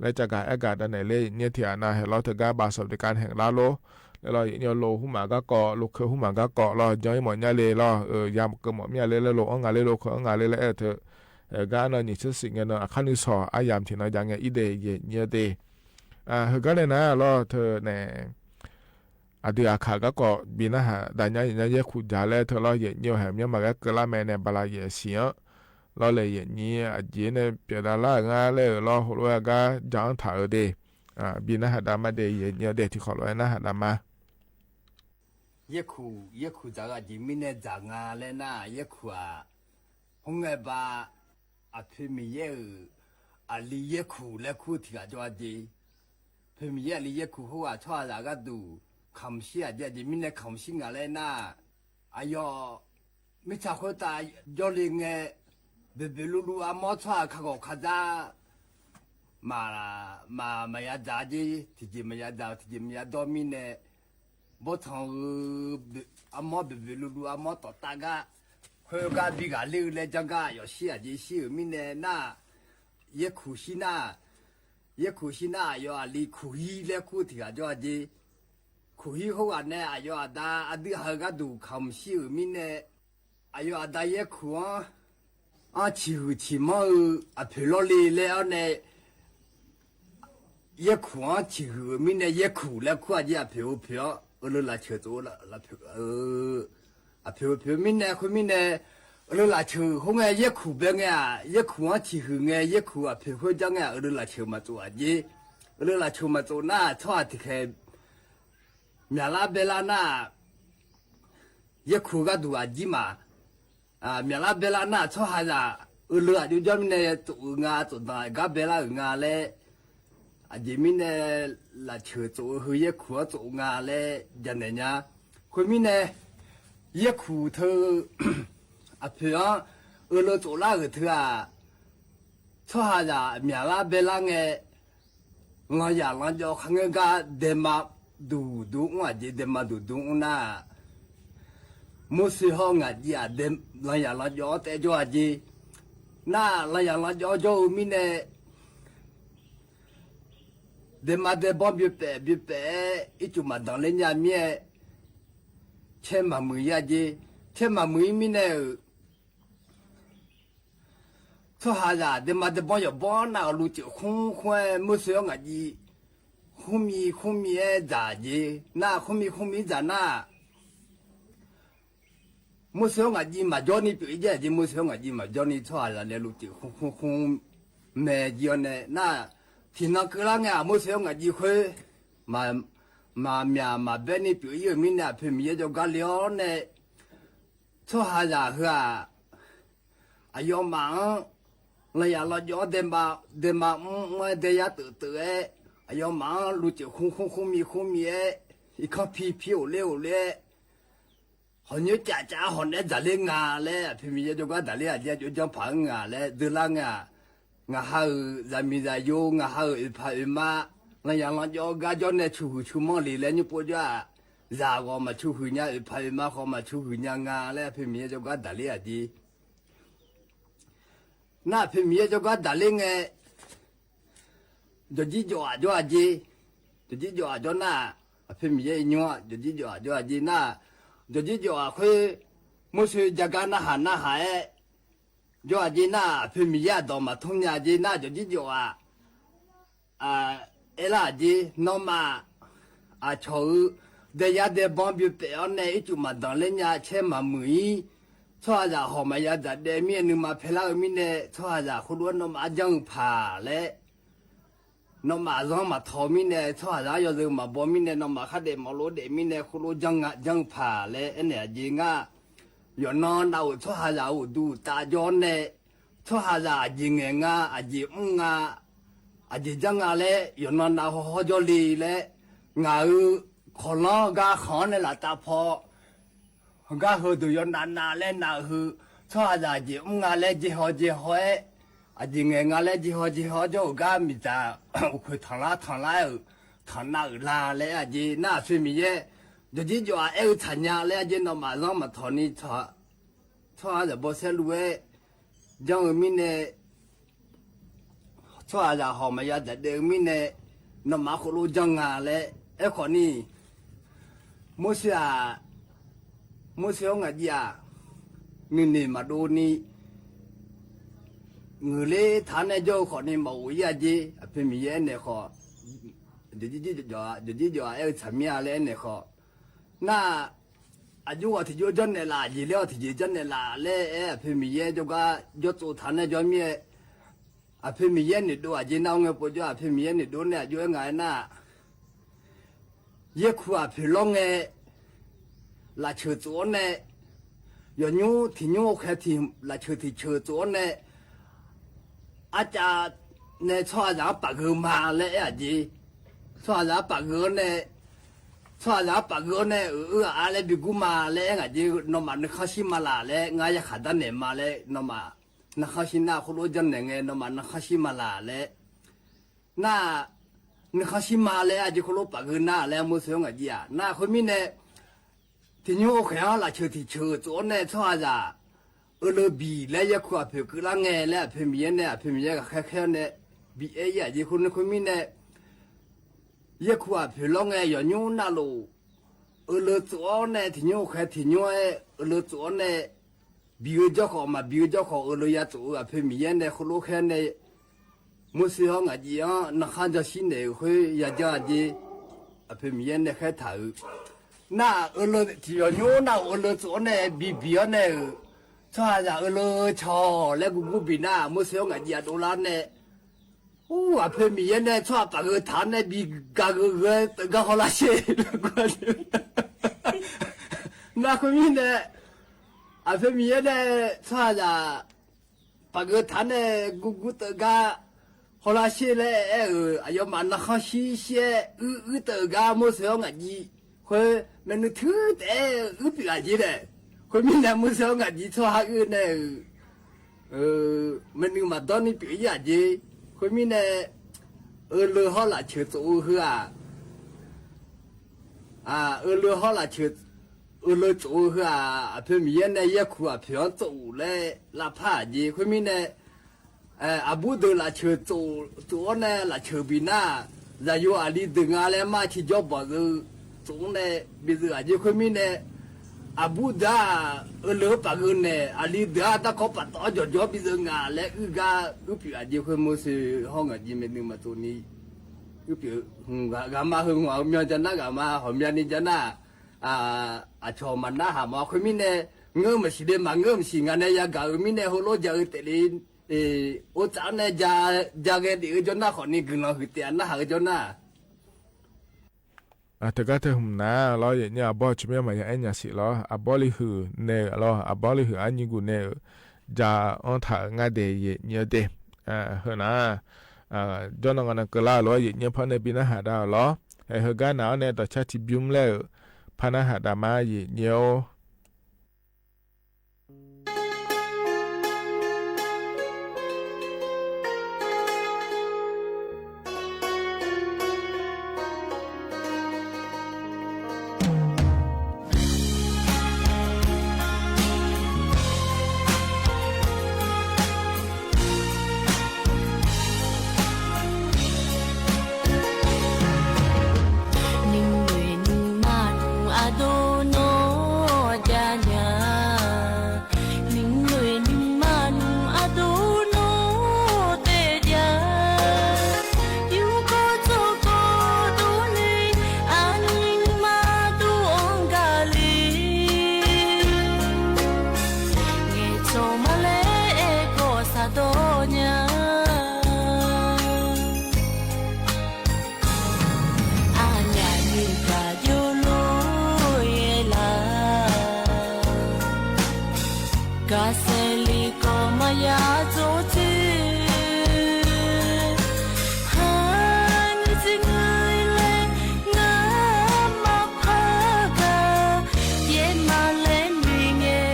laer cavgaq aergaq davnaeq ler yaeqnyir tiq ghaq nav haeq lawr teugar บัตรสวัสดิการแห่งรัฐ lor laer lawr yaeqnyir-eu lo hmq maq garkawv lo keuv hmq maq garkawv lawr jan ir mawf nya le lawr ya maqkeuv mawf mir-a le laer lo-anr nga le lo keuv-anr nga le laer aer-eu teu. Gar nan nyiq tser shif ngae nan aqkar nuisawq aryamq tiqnan jav ngae ir de yaeqnyir-eu de. Heugar nae nar lawr teu nae aqdui aqkaq garkawv bi narhaq dav nya yaeqnyir yaerkuq dzaq laer teu lawr yaeqnyir-eu haeq myanr maqghae keuvlar mae nae bala yaeq siq-anr lawr le yaeqnyir aqjeq nae pyeufdav lar-euq ngar laer-euq lawr heulof-aer gar ja-anr taq-eu de. Bi narhaq dav mar de yaeqnyir-eu de tiqkhawf lof-aer narhaq dav ma. Yaerkuq yaerkuq dzaq-eu aqjeq mirnae dzaq nga laer nar yaerkuq-aq khoerngae ba aqpoeq Miqyaer-euq aqli yaerkuq laer kur-eu tiq ghaq jawr-a jeq. Poeq Miqyaer aqli yaerkuq khoerghaq tsawrhaqzaq gharduq kamq shir-aq jeq aqjeq mirnae kamq shir nga laer nar aqyawf mirtsaq khoertav jawrle ngae boeqboeq luvluv armawr tsawrhaq kagawq kadzar maq maqya dzaq jeq tiqjeq maqya dzaq-eu tiqjeq maqya dawr mirnae bawrtsanq-eu armawr boeqboeq luvluv armawr tawftav gar khoergar bi ghaq ler-eu laer janrgar aqyawf shir-aq jeq shir-euq mirnae nar yaerkuq shir nar yaerkuq shir nar aqyawf aqli kuqhir laer kur-eu tiq ghaq jawr-a jeq. Kuqhir khoerghaq nae aqyawf aqda aqdui haq-eu gharduq kamq shir-euq mirnae aqyawf aqda yaerkuq-anr anr ciqhuiq ciqmanr-eu aqpoeq lawrle laer-awr nae yaerkuq-anr ciqhuiq-eu mirnae yaerkuq laer kur-aq jir, aqpoeq-eu poeq-anr euleuf lafceuq tsof-eu, aqpoeq-eu poeq-eu mirnae khoermirnae, euleuf lafceuq khoer ngae yaerkuq bae ngae-aq, yaerkuq-anr ciqhuiq ngae yaerkuq aqpoeq khoer jar ngae-aq, euleuf lafceuq maqtsof-aq jir. Euleuf lafceuq maqtsof nar-aq, tsawrhaq tiqkhaeq myaqlar baelar nar-aq, yaerkuq gharduq aqjir maq myaqlar baelar nar-aq, tsawrhaqzaq euleuf aqjox janr mirnae tsof-eu nga, tsofdanq gar baelar-euq nga laer, aqjeq mirnae lafceuq tsof-eu heu yaerkuq-anr tsof nga laer janaeq nya. Khoermirnae, yaerkuq teu aqpoeq-anr euleuf tsoflar-euq teu-aq, tsawrhaqzaq myaqlar baelar ngae, lanyaq lanjawv kharngeur gar daema duqduq mr-aq jeq, daema duqduq mr nar-aq, Morseq hawr ngaq jir-aq, lanyaq lanjawv-anr taef jawr-aq jeq. Nar-aq, lanyaq lanjawv-anr jawr-eu mirnae, daema daebanr byoepaef byoepaef-aer ircuf maqdanq ler nya mir-aer, caer maqmuiq-ir-a jeq. Caer maqmuiq-ir mirnae-euq tsawrhaqzaq daema daebanr yawqbanr nar-euq luvtsoeq khmr khmr-aer Morseq hawr ngaq jir khmrmi khmrmi-aer dzaq jeq. Nar khmrmi khmrmi-ir dzaq nar-aq, Morseq hawr ngaq jir maqjawr ni pyeuf-ir jaeq jeq. Morseq hawr ngaq jir maqjawr ni tsawrhaqzaq nae luvtsoeq khmr khmr khmr mae jir-awr nae nar, tiqnan keuvlar ngae-aq, Morseq hawr ngaq jir khoer maqmyaq maqbaer ni pyeuf-ir-euq mirnae, aqpoeq Miqyaer jawrgar le-awr nae, tsawrhaqzaq heu-aq, aqyawfmaf-anr lanyaq lanjawv-anr daema mr mr-aer daeyar teuf teuf-aer, aqyawfmaf-anr luvtsoeq khmr khmr khmrmi khmrmi-aer, irkanr pi pi ghofler ghofler-aer, hawq nyoer caf caf-aer hawq naeq-aer dzaqler nga laer, aqpoeq Miqyaer jawrgar daqler-aq jeq, aqjox janr paq-anr nga laer dzeurlar ngae-aq, ngaq ha-euq zaqmiq zaqyo, ngaq ha-euq oeqpaq oeqma, lanyaq lanjawv-eu gar jawr nae cuqhuiq cuqmanr le laer nymr pov jawr-aq, zaq ghawq maqcuqhuiq nya, oeqpaq oeqma khawf maqcuqhuiq nya nga laer, aqpoeq Miqyaer jawrgar daqler-aq jeq. Nar aqpoeq Miqyaer jawrgar daqler ngae, jawqjir jawf-aq jawr-aq jeq. Jawqjir jawf-aq jawr nar-aq, aqpoeq Miqyaer nymr-aq jawqjir jawf-aq jawr-aq jeq nar, jawqjir jawf-aq khoer, Morseq jagar narhaq narhaq-aer jawr-aq jeq nar, aqpoeq Miqyaer aqdawq maqtmr nya jeq nar, jawqjir jawf-aq aerlar-aq jeq, nawmaf aqcawq-eu daeyar daebanr byoepaef-awr nae ircuf maqdanq ler nya, caer maqmuiq-ir, tsawrhaqzaq hawq maqya dzaqdaev mir-aer nuima paelar-eu mirnae, tsawrhaqzaq khoerlof-aer nawmaf arjanr-eu paq laer, nawmaf zanr maqtawq mirnae, tsawrhaqzaq-anr yawzeu maqbaw mirnae, nawmaf khardaef mawflof daef mirnae, khoerlof janr janr-eu paq laer aernaeq-aq jeq ngar, yawqnan nav-euq tsawrhaqzaq-euq uqduq uqtav jawr-awr nae, tsawrhaqzaq aqjeq ngaeq nga, aqjeq mr nga, aqjeq janr nga laer yawqnan nav hawhawr jawrle laer, ngaq-euq kawqlanr gar khanq-anr nae laftav paw gar heudeuq yawnav nav laer nav-eu heu, tsawrhaqzaq aqjeq mr nga laer jeqhaw jeqhaw-aer, aqjeq ngaeq nga laer jeqhaw jeqhaw-awr jawr-euq gar miqdzaq uqkhoeq tanqlar tanqlar-euq tanqnav-euq la laer aer-aq jeq nar, aqpoeq Miqyaer jawqjir jawf-aq aer-eu tsaq nya laer-aq jeq, nawmaf zanr maqtawq ni tsawrhaqzaq bawsaer luf-aer janr-eu mirnae, tsawrhaqzaq hawq maqya dzaqdaev-eu mirnae, nawmaf khoerlof janr nga laer aerkhawf ni, Morseq-aq, Morseq hawr ngaq jir-aq, nuinoeq maqdov ni ngeuqler taq-anr nae jawr-eu khawf ni maqghof-ir-a jeq, aqpoeq Miqyaer aernaeq khawf, jawqjir jawf-aq aer-eu tsaq mir-a laer aernaeq khawf, nar aqjox ghaq tiqjox janrnaeq laf, aqjeq laer ghaq tiqjeq janrnaeq laf laer aer, aqpoeq Miqyaer jawrgar jawrtsov taq-anr nae jawr mir-aer, aqpoeq Miqyaer noeqdov-aq jeq nar-awr ngae pov jawr, aqpoeq Miqyaer noeqdov nae aqjox aer ngaq-aer nar, yaerkuq aqpoeq lawr ngae, lafceuq tsof-awr nae, yawqnymr tiqnymr khae tiq lafceuq tiqceuq tsof-awr nae, arcav nae tsawrhaqzaq-anr paf geu ma laer aer-aq jeq. Tsawrhaqzaq-anr paf geu-awr nae, tsawrhaqzaq-anr paf geu-awr nae, euq-eu ghaq-a laer bi gur ma laer aer ngaq jeq, nawmaf nuikhanr shir ma laq laer, ngar yarkhaq darnaeq ma laer, nawmaf nuikhanr shir nar khoerlof janrnaeq ngae, nawmaf nuikhanr shir ma laq laer. Nar, nuikhanr shir ma laer aqjeq khoerlof paf geu nar laer Morseq hawr ngaq jir-aq nar, khoermirnae, tiqnymr khaeq-anr lafceuq tiqceuq tsof-awr nae tsawrhaqzaq euleuf biq laer yaerkuq aqpoeq keuvlar ngae laer, aqpoeq Miqyaer nae aqpoeq Miqyaer ghaqkhaer khaer-awr nae bi aer-ir-aq jeq khoer nae khoermirnae, yaerkuq aqpoeq lawr ngae yawqnymr navluf euleuf tsof-awr nae tiqnymr khaeq tiqnymr-aer euleuf tsof-awr nae, biq-eu jawr khawf maqbiq-eu jawr khawf euleuf ya tsof-eu aqpoeq Miqyaer nae khoerlof khaer nae Morseq hawr ngaqjif-anr nankhar jashir naeq-euq khoer yajanr-a jeq, aqpoeq Miqyaer nae khaertaq-euq nar-aq, euleuf tiqyawq nymr nar-euq euleuf tsof-awr nae bibiq-awr nae-euq tsawrhaqzaq euleuf cawq laer gurgur biq nar-aq, Morseq hawr ngaqjif-aq dovlar nae, ur, aqpoeq Miqyaer nae tsawrhaq paf gheu taq-awr nae bi gaq gheu ghae teugar hawlar sher laer gur-a. Nar khoermirnae, aqpoeq Miqyaer nae tsawrhaqzaq paf gheu taq-awr nae gurgur teugar hawlar sher laer aer-euq aqyawfmaf narkhanr shir shir-aer uir uir teuv-eu gar Morseq hawr ngaqjif khoer maeqnui tuir taef-aer uir pyeuf-aq jeq daef. Khoermirnae Morseq hawr ngaqjif tsawrhaq uir nae-euq maeqnui maqdawr ni pyeuf-ir-aq jeq. Khoermirnae, euleuf hawr lafceuq tsof-eu heu-aq, euleuf hawr lafceuq, euleuf tsof-eu heu-aq, aqpoeq Miqyaer nae yaerkuq aqpoeq-anr tsof-uf laer lavpar-aq jeq. Khoermirnae, aqbur deuq lafceuq tsof-awr nae lafceuq biq nar-aq, zaqyo aqli deuq nga laer mar tiqjawr bawq zeu tsof-anr nae bi zeu-aq jeq. Khoermirnae, aqbur deuq-aq, euleuf-eu paf gheu naeq, aqli deuq-aq darkawv paftawf-awr jawqjawq bi zeu nga laer uir gar uir pyeuf-aq jeq. Khoer Morseq hawr ngaqjif maeqnui maqtsof ni uir pyeuf-eu, ghaqma heu ngaq-eu myan ja nar ghaqma hawqmyani ja nar-aq, aqcawq maqnarhaq mawf-a. Khoermirnae, ngeur maqsiq le maqngeur maqsiq ngaq nae yagaq-euq mirnae heulof ja-eu taef le, or tsaf-anr nae ja ghae lef-eu jawrnar khawfni guiqlanq huiq taef-a narhaq-eu jawrnar. Teugar teu hmq nar lawr, yaeqnyir aqbawr tsawrmyanr maqya aer nya siq lawr. Aqbawr li huiq naeq-euq lawr, aqbawr li huiq arnyi guf naeq-euq ja-anr taq-euq ngar dae yaeqnyir-eu dae. Heu nar, jawrnan ngaq nan keuvlar-euq lof-aer yaeqnyir par nae bi narhaq dav-euq lawr. Ae, heugar naq-awr nae dawqcar tiqbymr laer-euq par narhaq dav ma yaeqnyir-or. Nymrnoeq nymrma nmr ardov nawr jav nya. Nymrnoeq nymrma nmr ardov nawr taef jav. Yurkawv tsawrkawv dovni aqnyir nymrma dov-anr gaq le. Ngaeqcawq ma laer aerkhawf shardawr nya. Aqnyaf nyiq gaq jawrluf-aer lar. Gaqsaeq li kawv maqya tsov tser. Haqnyi tser ngeur laer ngar maqpar gaq. Yaerma laer noeq ngae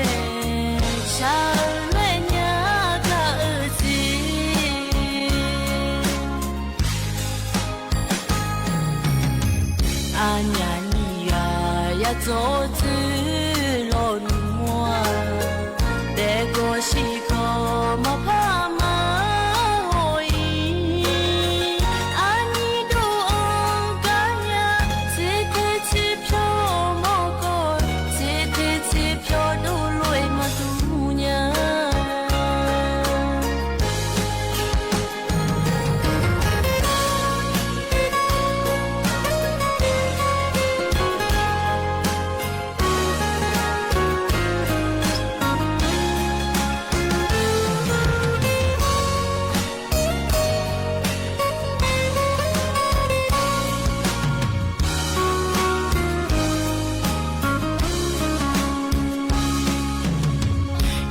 shaq-eu laer nya gaq-eu jeq. Aqnyaf nyiq ghaq ya dzawr tser lawnmr-aq, daef gawv shif gawv maqpar ma haw-ir. Aqnyir dov-anr gar nya, tser ter tser pyawr mawrgawv, tser ter tser pyawr dovlof-aer maqdur nya.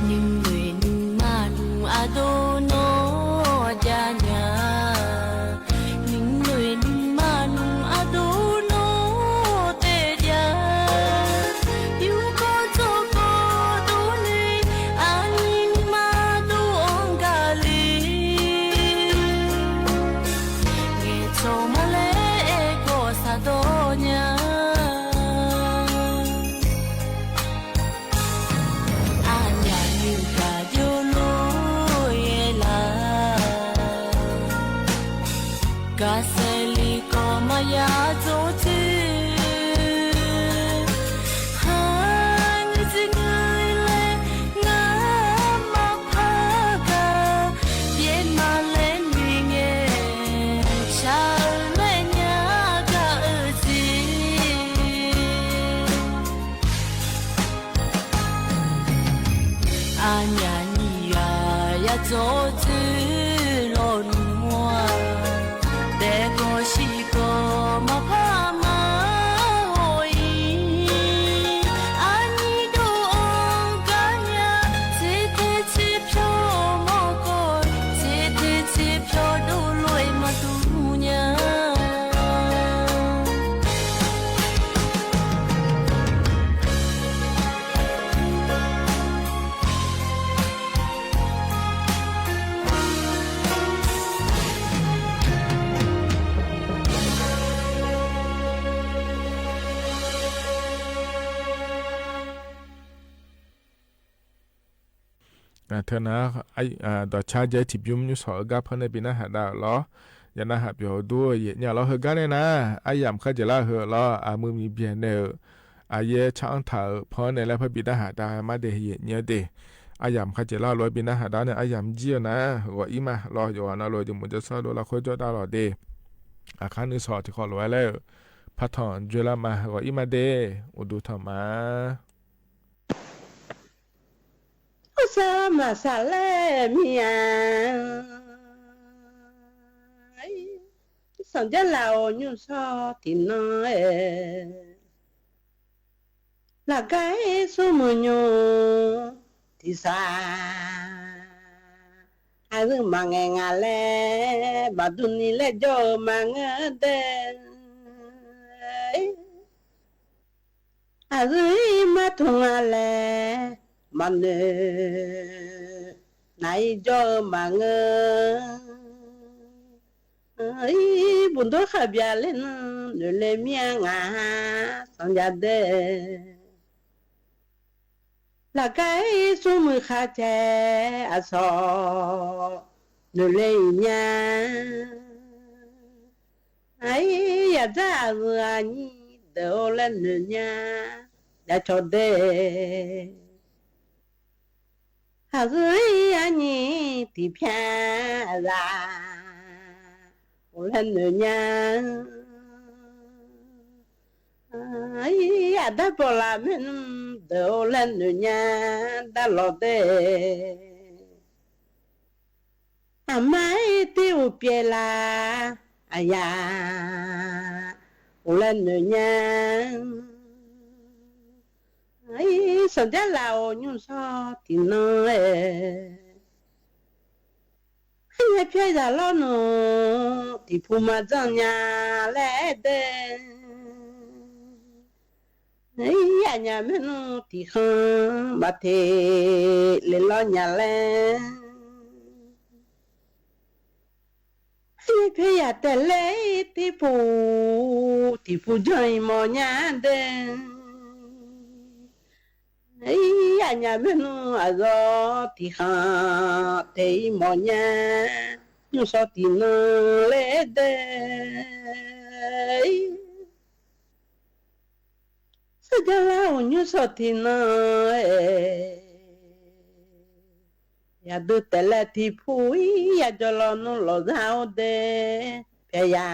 Nymrnoeq nymrma nmr ardov nawr jav nya. Nymrnoeq nymrma nmr ardov nawr taef jav. Yurkawv tsawrkawv dovni aqnyir nymrma dov-anr gaq le. Ngaeqcawq ma laer aerkhawf shardawr nya. Aqnyaf nyiq gaq jawrluf-aer lar. Gaqsaeq li kawv maqya dzawr tser. Haqnyi tser ngeur laer ngar maqpar gaq. Yaerma laer noeq ngae Teunar, dawqcar jav-ir tiqbymr nymrshawq-eu gar par nae bi narhaq dav-euq lawr. Yawqnavhaq pyeuf-eu dur-eu yaeq nya lawr. Heugar nae nar, aryamq kharjeq lar-eu heu lawr, aqmuiq miqbyaeq nae-euq aqyaer car-anr taq-euq pan-anr nae laer par bi narhaq dav-eu mar de, yaeq nya-eu de. Aryamq kharjeq lar-eu lof-aer bi narhaq dav nae aryamq jir-eu nar, ghawq-ir ma lawr. Yawqghaq navluf jeq mq jawrshar dov lavkhoer jawr dav lawq de. Aqkar nuishawq tiqkhawf lof-aer laer-euq partanq dzoerlar ma. Ghawq-ir ma de. Uqduq tanq ma. Arsaq maqsaq laer mir-a. Sanqjarlaf-euq nymrshawr tiqnan-aer, lafgar-ir smrmuiq nymr tiqsaq, aqyuif maqngaeq nga laer maqdurni laer jawr-eu maqngeur de. Aqyuif-ir martmq nga laer maqnoeq, naq-ir jawr-eu maqngeur. Ir, bufdawr khaqbyav ler nmr noeqle mir-a ngaq, sanqjaq dae. Lafgar-ir smrmuiq khar cae aqsawq noeqle-iq nya. Aqyuif yaqdzar aqyuif aqnyir deuq-or laer noeq nya, yacawq dae. Aqyuif-ir arnyir tiqpyar aqzaf-or laer noeq nya. Ir, aqdar bawqlaf maernmr deuq-or laer noeq nya, darlawq dae. Aqma-ir tiq uq pyaev laf aqyaf-or laer noeq nya. Ir, sanqjarlaf-euq nymrshawr tiqnan-aer, arnya pyar zaq lawrnmr tiqpu maqdzanr nya laer dae. Ir, aqnyaf maernmr tiqkhanr maqteq le lawr nya laer. Arnya pyar zaq taef laer-ir tiqpu, tiqpu janr-ir mawf nya dae. Ir, aqnyaf maernmr aqzawr tiqkhanr teq-ir mawf nya, nymrshawr tiqnan laer dae. Sarjax lar-euq nymrshawr tiqnan-aer, yaqdui taef laer tiqpu-ir yajawr lawnmr lawqzar-or dae pyaq ya.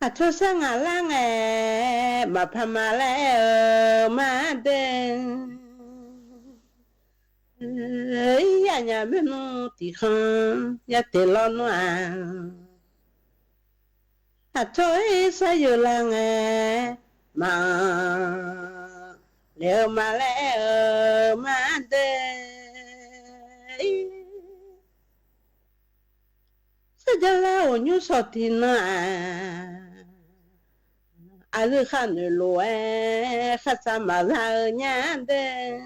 Aqcawq sar ngaq lar ngae, maqpar ma laer aer-eu ma dae. Ir, aqnyaf maernmr tiqkhanr ya teq lawnmr-aq, aqcawq-ir saryeuq lar ngae, maqanr laeq-eu ma laer aer-eu ma dae. Ir, sarjax lar-euq nymrshawr tiqnan-aq, aqyuif khar noeq lof-aer kharsav maqza-eu nya dae.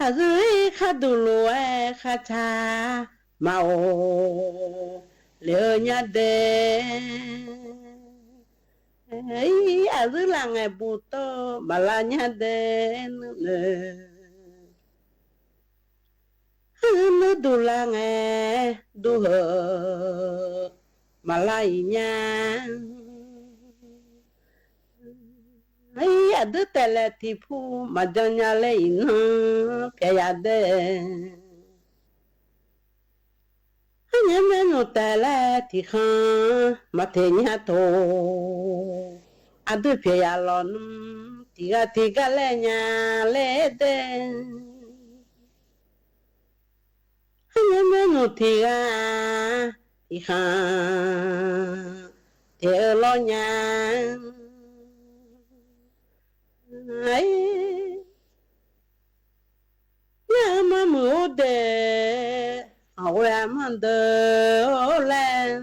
Aqyuif-ir khar duq lof-aer kharsav maqoq laeq-eu nya dae. Ir, aqyuif laf ngae buq tawv maqlar nya dae nuinoeq. Aqyuif nuiduq lar ngae, duq heu maqlar-iq nya. Ir, aqdui taef laer tiqpu maqjan nya laer iqnan pyaq ya dae. Arnyaf maernmr taef laer tiqkhanr maqteq nya tov. Aqdui pyaq ya lawnmr tiqghaq tiqgar laer nya laer dae. Arnyaf maernmr tiqghaq tiqkhanr teq-eu lawr nya. Nar-eu mar muiq-or dae, khanqghoe-a mar deuq-or laer.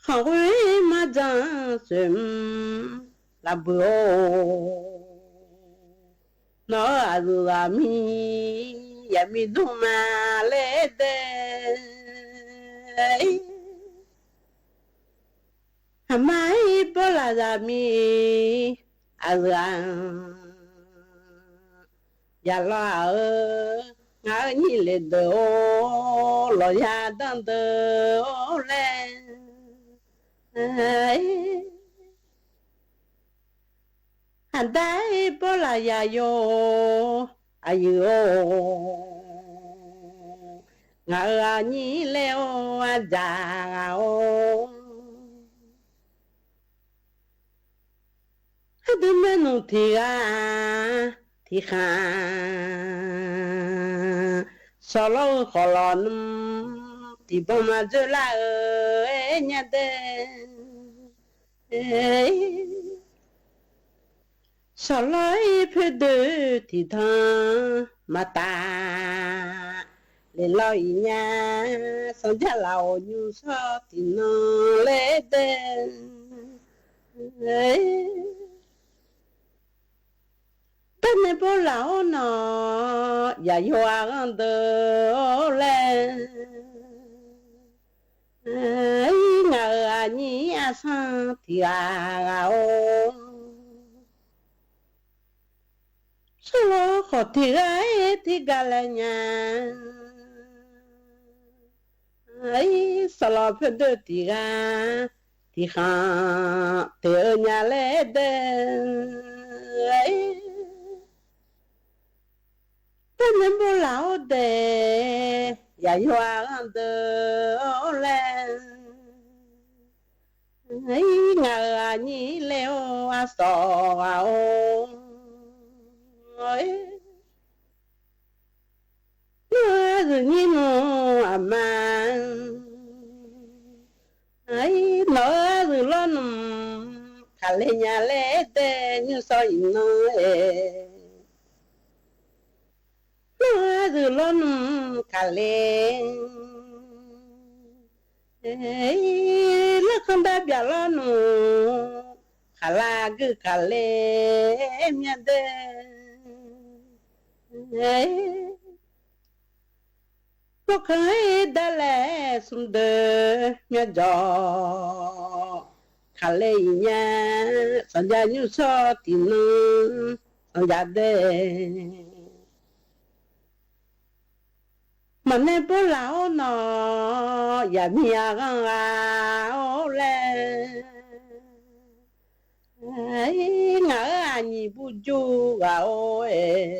Khanqghoe-ir marjan-anr soeqmr laf buiq-or, nawq-eu aqyuif ghaq mir yaqmir dmr ma laer dae. Aqma-ir bawrlaf zaqmiq aqyuif-aq, yaqlawr-aq-eu, ngaq-euq nyir le deuq-or, lawqya danr deuq-or laer. Aqda-ir bawrlaf yaqyo aqyuif-or, ngaq-euq aqnyir laer-or, aqdzaq ghaq-or. Aqdui maernmr tiq ghaq tiq khanq, shawqlawr-eu khawf lawq nmr, tiqbanq maqdzoerlar-eu nya dae. Shawqlawr-ir poerdoer tiqdan maqtaf, lelawr-iq nya, sanqjar laf-awq nymrshawr tiqnan laer dae. Darnae bawrlaf-awr nawq, yaqyo aqghanr deuq-or laer. Ngaq-euq aqnyir arsanr tiq ghaq ghaq-or, shawrlawr khawf tiq ghaq-ir tiq gaq laer nya. Shawqlawr poerdoer tiq ghaq tiq khanq teq-eu nya laer dae. Darnae bawrlaf-awr dae, yaqyo aqghanr deuq-or laer. Ngaq-euq aqnyir laer-or, arsawq ghaq-or. Nawr-eu aryuif nyir nmr aqma, nawq-eu aryuif lawr nmr, kaqle nya laer dae nymrshawr iqnan-aer. Nawr-eu aryuif lawr nmr kaqle, larkhanr darbyaf lawr nmr, khaqlaq gui kaqle mya dae. Lawrkhanr-aer darlae smr deuq myarjawq, kaqle iqnya, sanqja nymrshawr tiqnan sanqja dae. Maqnae bawrlaf-awr nawq, yaqmiq aqghanr ghaq-or laer. Ngaq-euq aqnyiq burjur ghaq-or-aer,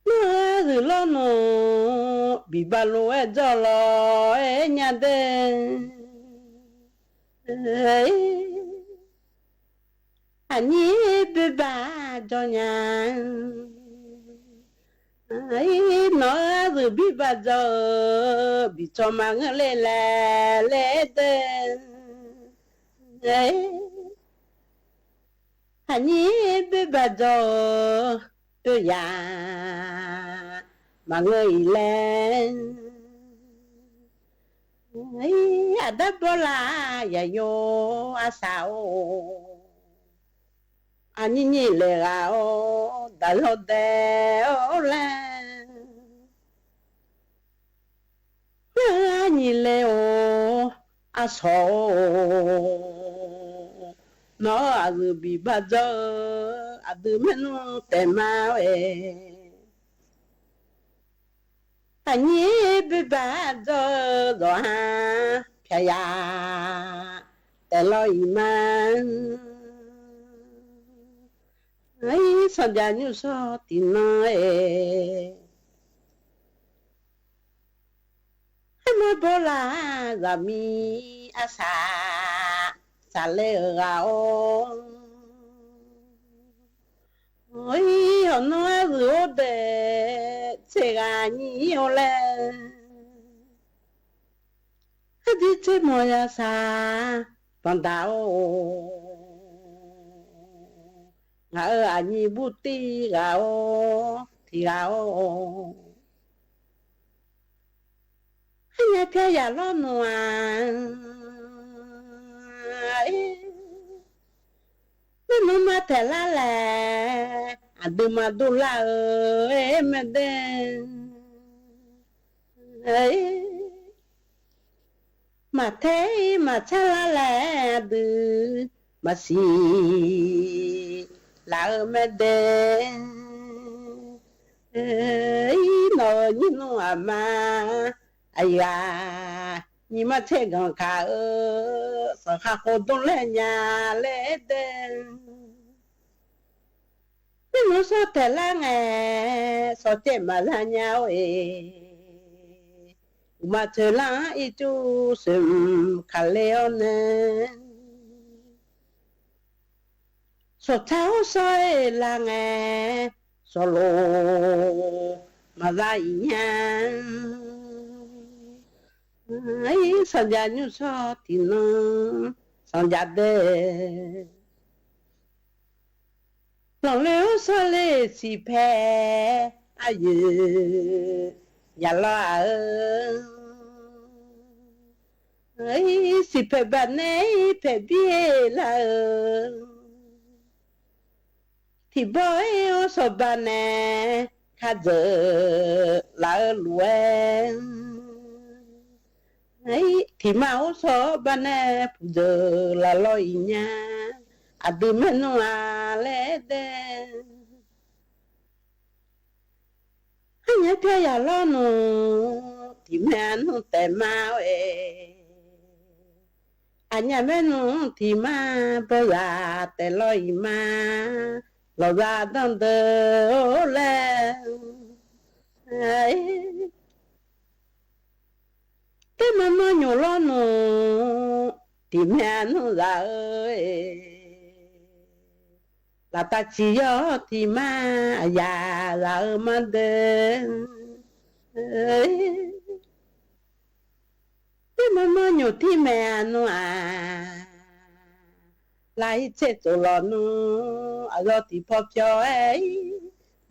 nawr-eu aryuif lawr nmr, biqbav lof-aer jawr lawq-aer nya dae. Aqnyir boerbaq jawr nya, nawq-eu aryuif birbaq jawr-eu, biqtsawq maqngeur le laer laer dae. Aqnyir boerbaq jawr-eu, boeryaq maqngeur-iq laer. Aqdar bawrlaf yaqyo arsaq-or, aqnyir nyir laeq ghaq-or, daqlawr dae-awr laer. Nar-eu arnyiq le-or, arsawq-or, nawq-eu aqyuif biqbav jawr-eu, aqdui maernmr taef ma-aer. Aqnyir boerbaq jawr-eu zawqha pyaq yaq taef lawr-iq ma. Sanqjaq nymrshawr tiqnan-aer, aermawr bawrlaf zaqmiq arsaq saqlaer-euq ghaq-or, hawq nawr aryuif-or daef tser ghaq nyir-or laer, ardir tser mawq yasaq banqdaq-or, ngaq-euq aqnyir burtiv ghaq-or tiq ghaq-or, arnya pyar yaq lawrnmr-aq, nuinmr ma taeq lar laer, aqduimaf dovlar-eu aer mae dae. Maqtae-ir maqtsar lar laer aqdui maqsiq laf-eu mae dae. Nawq-euq nyir nmr aqma aqyuif-aq, nyiq mar tser ganq kaq-eu sanqkhav khov dmr laer nya laer dae. Mirnmr sawr taeq lar ngae, sawqcaev maqza nya-or-e. Uqma toeqlar-anr ircuf soeqmq kaqler-awr nae, sawqtsar-or sawr-e lar ngae, sawqloq maqza iq nya. Sanqjaq nymr sawr tiqnan sanqjaq dae. Lanqle-or sawr le siqpaeq aqyuif yaqlawr-aq-eu, siqpaeq baqnae-ir paeqbir lar-eu, tiqbawr-ir-awr sawq baqnae kadzeuq laf-eu lof-aer, tiqma-or sawq-awr baqnae puqdzeuq laf lawr iq nya. Aqdui maernmr-a laer dae. Arnyaf pyar yaqlawr nmr, tiqmaeq aqnmr taef ma-aer, aqnyaf maernmr tiqma bawrzaq taef lawr iq ma. Lawqza danr deuq-or laer, terma manr nymq lawr nmr, tiqmaeq aqnmr zaq-eu, laftav ciq yawr tiqma aqyaf zaq-eu ma dae. Terma manr nymq tiqmaeq aqnmr-aq, lav-ir tser tsof lawq nmr, aqyawf tiqpaw pyawr-aer-ir,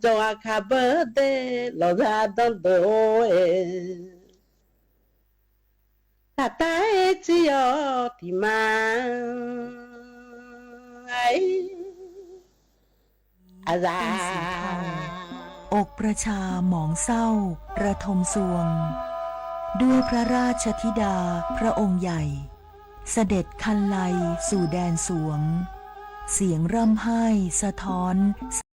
dzawq aqkaq beur dae lawqza danr deuq-or-e. Taqtav-aer tsir yawr tiqma-aer, aqzaq อกประชาหมองเศร้าระทมทรวง ด้วยพระราชธิดาพระองค์ใหญ่ เสด็จครรไลสู่แดนสวง เสียงร่ำไห้สะท้อน